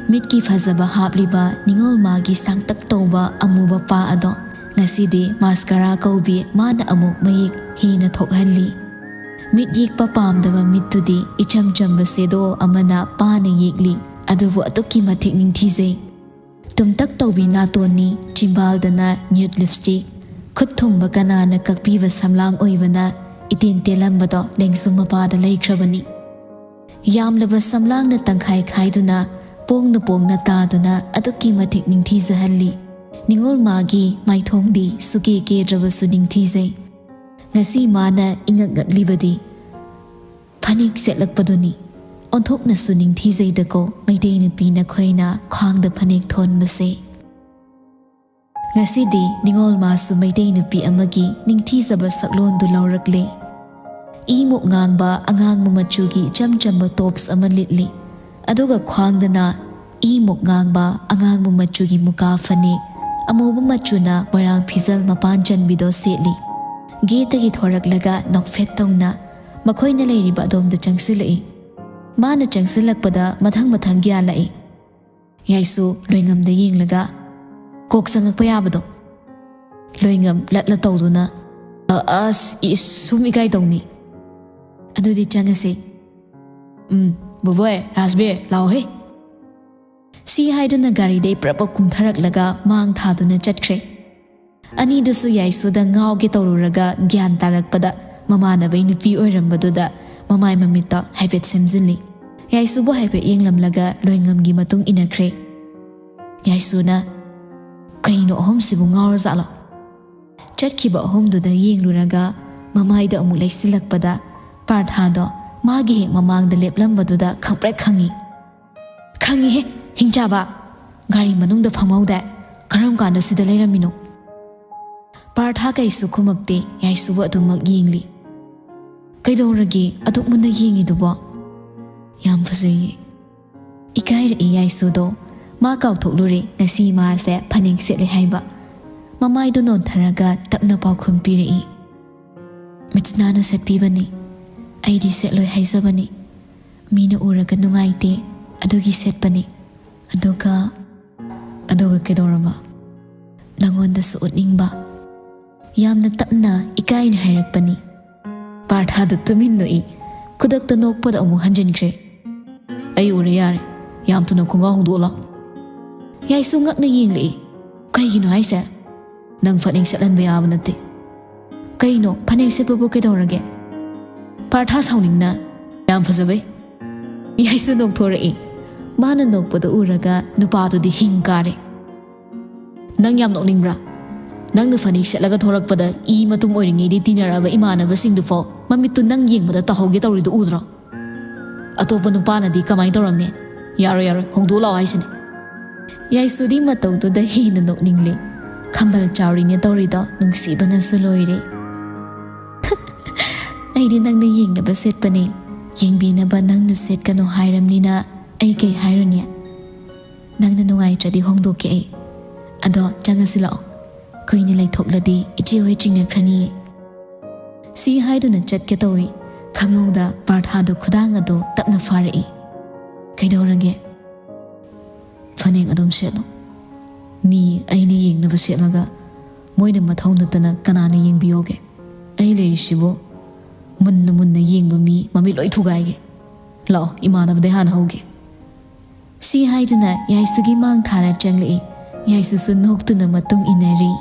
ꯃꯤꯠꯀꯤ ꯐꯖꯕ ꯍꯥꯞꯂꯤꯕ ꯅꯤꯉꯣꯜ ꯃꯥꯒꯤ ꯁꯥꯡꯇꯛ ꯇꯧꯕ ꯑꯃꯨꯕ ꯄꯥ ꯑꯗꯣ ꯉꯁꯤꯗꯤ ꯃꯥꯁꯀꯥꯔꯥ ꯀꯧꯕꯤ ꯃꯥꯅ ꯑꯃꯨꯛ ꯃꯌꯦꯛ ꯍꯦꯟꯅ ꯊꯣꯛꯍꯜꯂꯤ꯫ ꯃꯤꯠ ꯌꯦꯛꯄ ꯄꯥꯝꯗꯕ ꯃꯤꯠꯇꯨꯗꯤ ꯏꯆꯝ ꯆꯝꯕ ꯁꯦꯗꯣ ꯑꯃꯅ ꯄꯥꯅ ꯌꯦꯛꯂꯤ꯫ ꯑꯗꯨꯕꯨ ꯑꯗꯨꯛꯀꯤ ꯃꯇꯤꯛ ꯅꯤꯡꯊꯤꯖꯩ꯫ ꯇꯨꯝꯇꯛ ꯇꯧꯕꯤ ꯅꯥꯇꯣꯟꯅꯤ, ꯆꯤꯝꯕꯥꯜꯗꯅ ꯅ꯭ꯌꯨꯠ ꯂꯤꯞꯁꯇꯤꯛ꯫ ꯈꯨꯠ ꯊꯨꯝꯕ ꯀꯅꯥꯅ ꯀꯛꯄꯤꯕ ꯁꯝꯂꯥꯡ ꯑꯣꯏꯕꯅ ꯏꯇꯦꯟ ꯇꯦꯜꯂꯝꯕꯗꯣ ꯂꯦꯡꯖꯨꯝ ꯃꯄꯥꯗ ꯂꯩꯈ꯭ꯔꯕꯅꯤ꯫ ꯌꯥꯝꯂꯕ ꯁꯝꯂꯥꯡꯅ ꯇꯪꯈꯥꯏ ꯈꯥꯏꯗꯨꯅ, ꯄꯣꯡꯅ ꯄꯣꯡꯅ ꯇꯥꯗꯨꯅ ꯑꯗꯨꯛꯀꯤ ꯃꯇꯤꯛ ꯅꯤꯡꯊꯤꯖꯍꯜꯂꯤ꯫ ꯅꯤꯉꯣꯜ ꯃꯥꯒꯤ ꯃꯥꯏꯊꯣꯡꯗꯤ ꯁꯨꯀꯦ ꯀꯦꯗ꯭ꯔꯕꯁꯨ ꯅꯤꯡꯊꯤꯖꯩ꯫ ꯉꯁꯤ ꯃꯥꯅ ꯏꯉꯛ ꯉꯛꯂꯤꯕꯗꯤ ꯐꯅꯦꯛ ꯁꯦꯠꯂꯛꯄꯗꯨꯅꯤ꯫ ꯑꯣꯟꯊꯣꯛꯅꯁꯨ ꯅꯤꯡꯊꯤꯖꯩꯗꯀꯣ ꯃꯩꯇꯩ ꯅꯨꯄꯤ ꯅꯈꯣꯏꯅ ꯈ꯭ꯋꯥꯡꯗ ꯐꯅꯦꯛ ꯊꯣꯟꯕꯁꯦ꯫ ꯉꯁꯤꯗꯤ ꯅꯤꯉꯣꯜ ꯃꯥꯁꯨ ꯃꯩꯇꯩ ꯅꯨꯄꯤ ꯑꯃꯒꯤ ꯅꯤꯡꯊꯤꯖꯕ ꯁꯛꯂꯣꯟꯗꯨ ꯂꯧꯔꯛꯂꯦ꯫ ꯏꯃꯨꯛ ꯉꯥꯡꯕ ꯑꯉꯥꯡꯕ ꯃꯆꯨꯒꯤ ꯏꯆꯝ ꯆꯝꯕ ꯇꯣꯞꯁ ꯑꯃ ꯂꯤꯠꯂꯤ꯫ ꯑꯗꯨꯒ ꯈ꯭ꯋꯥꯡꯗꯅ ꯏꯃꯨꯛ ꯉꯥꯡꯕ ꯑꯉꯥꯡꯕ ꯃꯆꯨꯒꯤ ꯃꯨꯀꯥ ꯐꯅꯦꯛ, ꯑꯃꯨꯕ ꯃꯆꯨꯅ ꯃꯣꯏꯔꯥꯡ ꯐꯤꯖꯜ ꯃꯄꯥꯟ ꯆꯟꯕꯤꯗꯣ ꯁꯦꯠꯂꯤ꯫ ꯒꯦꯠꯇꯒꯤ ꯊꯣꯔꯛꯂꯒ ꯅꯣꯛꯐꯦꯠ ꯇꯧꯅ ꯃꯈꯣꯏꯅ ꯂꯩꯔꯤꯕ ꯑꯗꯣꯝꯗ ꯆꯪꯁꯤꯜꯂꯛꯏ꯫ ꯃꯥꯅ ꯆꯪꯁꯤꯜꯂꯛꯄꯗ ꯃꯊꯪ ꯃꯊꯪ ꯒ꯭ꯌꯥꯟ ꯂꯥꯛꯏ꯫ ꯌꯥꯏꯁꯨ ꯂꯣꯏꯉꯝꯗ ꯌꯦꯡꯂꯒ, "ꯀꯣꯛ ꯆꯪꯉꯛꯄ ꯌꯥꯕꯗꯣ?" ꯂꯣꯏꯉꯝ ꯂꯠꯂ ꯇꯧꯗꯨꯅ, "ꯑ-, ꯑꯁ, ꯏꯁ, ꯁꯨꯝ ꯏꯀꯥꯏ ꯇꯧꯅꯤ꯫ ꯑꯗꯨꯗꯤ ꯆꯪꯉꯁꯦ꯫ ꯎꯝ, ꯕꯣꯕꯣꯏ, ꯔꯥꯖꯕꯤꯔ, ꯂꯥꯛꯑꯣꯍꯦ꯫" ꯁꯤ ꯍꯥꯏꯗꯨꯅ ꯒꯥꯔꯤꯗꯩ ꯄ꯭ꯔꯞ ꯄ꯭ꯔꯞ ꯀꯨꯝꯊꯔꯛꯂꯒ ꯃꯥꯡ ꯊꯥꯗꯨꯅ ꯆꯠꯈ꯭ꯔꯦ꯫ ꯑꯅꯤꯗꯨꯁꯨ ꯌꯥꯏꯁꯨꯗ ꯉꯥꯎꯒꯦ ꯇꯧꯔꯨꯔꯒ ꯒ꯭ꯌꯥꯟ ꯇꯥꯔꯛꯄꯗ ꯃꯃꯥꯟꯅꯕꯩ ꯅꯨꯄꯤ ꯑꯣꯏꯔꯝꯕꯗꯨꯗ ꯃꯃꯥꯏ ꯃꯃꯤꯠꯇꯣ ꯍꯥꯏꯐꯦꯠ ꯁꯦꯝꯖꯤꯜꯂꯤ꯫ ꯌꯥꯏꯁꯨꯕꯨ ꯍꯥꯏꯐꯦꯠ ꯌꯦꯡꯂꯝꯂꯒ ꯂꯣꯏꯉꯝꯒꯤ ꯃꯇꯨꯡ ꯏꯟꯅꯈ꯭ꯔꯦ꯫ ꯌꯥꯏꯁꯨꯅ, "ꯀꯩꯅꯣ ꯑꯍꯨꯝꯁꯤꯕꯨ ꯉꯥꯎꯔꯖꯥꯠꯂꯣ?" ꯆꯠꯈꯤꯕ ꯑꯍꯨꯝꯗꯨꯗ ꯌꯦꯡꯂꯨꯔꯒ ꯃꯃꯥꯏꯗ ꯑꯃꯨꯛ ꯂꯩꯁꯤꯜꯂꯛꯄꯗ ꯄꯥꯔꯊꯥꯗꯣ ꯃꯥꯒꯤ ꯍꯦꯛ ꯃꯃꯥꯡꯗ ꯂꯦꯞꯂꯝꯕꯗꯨꯗ ꯈꯪꯄ꯭ꯔꯦꯛ ꯈꯪꯉꯤ꯫ "ꯈꯪꯉꯤꯍꯦ, ꯍꯤꯡꯆꯥꯕ! ꯒꯥꯔꯤ ꯃꯅꯨꯡꯗ ꯐꯝꯍꯧꯗꯥꯏ? ꯀꯔꯝ ꯀꯥꯟꯗ ꯁꯤꯗ ꯂꯩꯔꯝꯃꯤꯅꯣ?" ꯄꯥꯔꯊꯥ ꯀꯩꯁꯨ ꯈꯨꯝꯃꯛꯇꯦ, ꯌꯥꯏꯁꯨꯕꯨ ꯑꯗꯨꯃꯛ ꯌꯦꯡꯂꯤ꯫ "ꯀꯩꯗꯧꯔꯒꯦ ꯑꯗꯨꯛ ꯃꯨꯟꯅ ꯌꯦꯡꯉꯤꯗꯨꯕꯣ?" "ꯌꯥꯝ ꯐꯖꯩꯌꯦ꯫" ꯏꯀꯥꯏꯔꯛꯏ ꯌꯥꯏꯁꯨꯗꯣ꯫ ꯃꯥ ꯀꯥꯎꯊꯣꯛꯂꯨꯔꯦ ꯉꯁꯤ ꯃꯥꯁꯦ ꯐꯅꯦꯛ ꯁꯦꯠꯂꯦ ꯍꯥꯏꯕ꯫ ꯃꯃꯥꯏꯗꯣ ꯅꯣꯟꯊꯔꯒ ꯇꯞꯅ ꯄꯥꯎꯈꯨꯝ ꯄꯤꯔꯛꯏ꯫ "ꯃꯤꯠꯁꯅꯥꯅ ꯁꯦꯠꯄꯤꯕꯅꯤ꯫ ꯑꯩꯗꯤ ꯁꯦꯠꯂꯣꯏ ꯍꯥꯏꯖꯕꯅꯤ꯫ ꯃꯤꯅ ꯎꯔꯒ ꯅꯨꯡꯉꯥꯏꯇꯦ, ꯑꯗꯨꯒꯤ ꯁꯦꯠꯄꯅꯤ꯫ ꯑꯗꯨꯒ..." "ꯑꯗꯨꯒ ꯀꯩꯗꯧꯔꯕ?" "ꯅꯪꯉꯣꯟꯗꯁꯨ ꯎꯠꯅꯤꯡꯕ꯫" ꯌꯥꯝꯅ ꯇꯞꯅ ꯏꯀꯥꯏꯅ ꯍꯥꯏꯔꯛꯄꯅꯤ꯫ ꯄꯥꯔꯊꯥꯗꯨ ꯇꯨꯃꯤꯟ ꯅꯣꯛꯏ꯫ ꯈꯨꯗꯛꯇ ꯅꯣꯛꯄꯗ ꯑꯃꯨꯛ ꯍꯟꯖꯤꯟꯈ꯭ꯔꯦ꯫ "ꯑꯩ ꯎꯔꯦ, ꯌꯥꯔꯦ꯫ ꯌꯥꯝ ꯊꯨꯅ ꯈꯣꯡꯒ꯭ꯔꯥꯎ ꯍꯣꯡꯗꯣꯛꯑꯣ ꯂꯥꯎ꯫" ꯌꯥꯏꯁꯨ ꯉꯛꯅ ꯌꯦꯡꯂꯛꯏ꯫ "ꯀꯩꯒꯤꯅꯣ ꯍꯥꯏꯁꯦ? ꯅꯪ ꯐꯅꯦꯛ ꯁꯦꯠꯍꯟꯕ ꯌꯥꯕ ꯅꯠꯇꯦ꯫" "ꯀꯩꯅꯣ, ꯐꯅꯦꯛ ꯁꯦꯠꯄꯕꯨ ꯀꯩꯗꯧꯔꯒꯦ?" ꯄꯥꯔꯊꯥ ꯁꯥꯎꯅꯤꯡꯅ, "ꯌꯥꯝ ꯐꯖꯕꯩ꯫" ꯌꯥꯏꯁꯨ ꯅꯣꯛꯊꯣꯔꯛꯏ꯫ ꯃꯥꯅ ꯅꯣꯛꯄꯗꯣ ꯎꯔꯒ ꯅꯨꯄꯥꯗꯨꯗꯤ ꯍꯤꯡ ꯀꯥꯔꯦ꯫ "ꯅꯪ ꯌꯥꯝ ꯅꯣꯛꯅꯤꯡꯕ꯭ꯔꯥ? ꯅꯪꯅ ꯐꯅꯦꯛ ꯁꯦꯠꯂꯒ ꯊꯣꯔꯛꯄꯗ ꯏ ꯃꯇꯨꯝ ꯑꯣꯏꯔꯤꯉꯩꯗꯤ ꯇꯤꯟꯅꯔꯕ ꯏꯃꯥꯟꯅꯕꯁꯤꯡꯗꯨꯐꯥꯎ ꯃꯃꯤꯠꯇꯨ ꯅꯪ ꯌꯦꯡꯕꯗ ꯇꯥꯍꯧꯒꯦ ꯇꯧꯔꯤꯗꯨ ꯎꯗ꯭ꯔꯣ? ꯑꯇꯣꯞꯄ ꯅꯨꯄꯥꯅꯗꯤ ꯀꯃꯥꯏꯅ ꯇꯧꯔꯝꯅꯤ? ꯌꯥꯔꯣꯏ, ꯌꯥꯔꯣꯏ, ꯍꯣꯡꯗꯣꯛꯑꯣ ꯂꯥꯛꯑꯣ ꯍꯥꯏꯁꯤꯅꯦ꯫" ꯌꯥꯏꯁꯨꯗꯤ ꯃꯇꯧꯗꯨꯗ ꯍꯦꯟꯅ ꯅꯣꯛꯅꯤꯡꯂꯦ꯫ "ꯈꯝꯕꯜ ꯆꯥꯎꯔꯤꯅꯦ ꯇꯧꯔꯤꯗꯣ, ꯅꯨꯡꯁꯤꯕꯅꯁꯨ ꯂꯣꯏꯔꯦ꯫" "ꯑꯩꯗꯤ ꯅꯪꯅ ꯌꯦꯡꯅꯕ ꯁꯦꯠꯄꯅꯦ꯫ ꯌꯦꯡꯕꯤꯅꯕ ꯅꯪꯅ ꯁꯦꯠꯀꯅꯣ ꯍꯥꯏꯔꯝꯅꯤꯅ ꯑꯩ ꯀꯩ ꯍꯥꯏꯔꯨꯅꯤ? ꯅꯪꯅ ꯅꯨꯡꯉꯥꯏꯇ꯭ꯔꯗꯤ ꯍꯣꯡꯗꯣꯛꯀꯦ ꯑꯩ꯫ ꯑꯗꯣ ꯆꯪꯉꯁꯤ ꯂꯥꯛꯑꯣ꯫ ꯀꯨꯏꯅ ꯂꯩꯊꯣꯛꯂꯗꯤ ꯏꯆꯦ ꯍꯣꯏ ꯆꯤꯡꯅꯈ꯭ꯔꯅꯤꯌꯦ꯫" ꯁꯤ ꯍꯥꯏꯗꯨꯅ ꯆꯠꯀꯦ ꯇꯧꯏ꯫ ꯈꯪꯍꯧꯗ ꯄꯥꯔꯊꯥꯗꯣ ꯈꯨꯗꯥꯡ ꯑꯗꯣ ꯇꯞꯅ ꯐꯥꯔꯛꯏ꯫ "ꯀꯩꯗꯧꯔꯒꯦ?" "ꯐꯅꯦꯛ ꯑꯗꯨꯝ ꯁꯦꯠꯂꯣ꯫ ꯃꯤ ꯑꯩꯅ ꯌꯦꯡꯅꯕ ꯁꯦꯠꯂꯒ ꯃꯣꯏꯅ ꯃꯊꯧ ꯅꯠꯇꯅ ꯀꯅꯥꯅ ꯌꯦꯡꯕꯤꯌꯣꯒꯦ? ꯑꯩ ꯂꯩꯔꯤꯁꯤꯕꯨ ꯃꯨꯟꯅ ꯃꯨꯟꯅ ꯌꯦꯡꯕ ꯃꯤ ꯃꯃꯤꯠ ꯂꯣꯏ ꯊꯨꯒꯥꯏꯒꯦ꯫ ꯂꯥꯛꯑꯣ, ꯏꯃꯥꯟꯅꯕꯗꯩ ꯍꯥꯟꯅ ꯍꯧꯒꯦ"꯫ ꯁꯤ ꯍꯥꯏꯗꯨꯅ ꯌꯥꯏꯁꯨꯒꯤ ꯃꯥꯡ ꯊꯥꯔ ꯆꯪꯂꯛꯏ꯫ ꯌꯥꯏꯁꯨꯁꯨ ꯅꯣꯛꯇꯨꯅ ꯃꯇꯨꯡ ꯏꯟꯅꯔꯤ꯫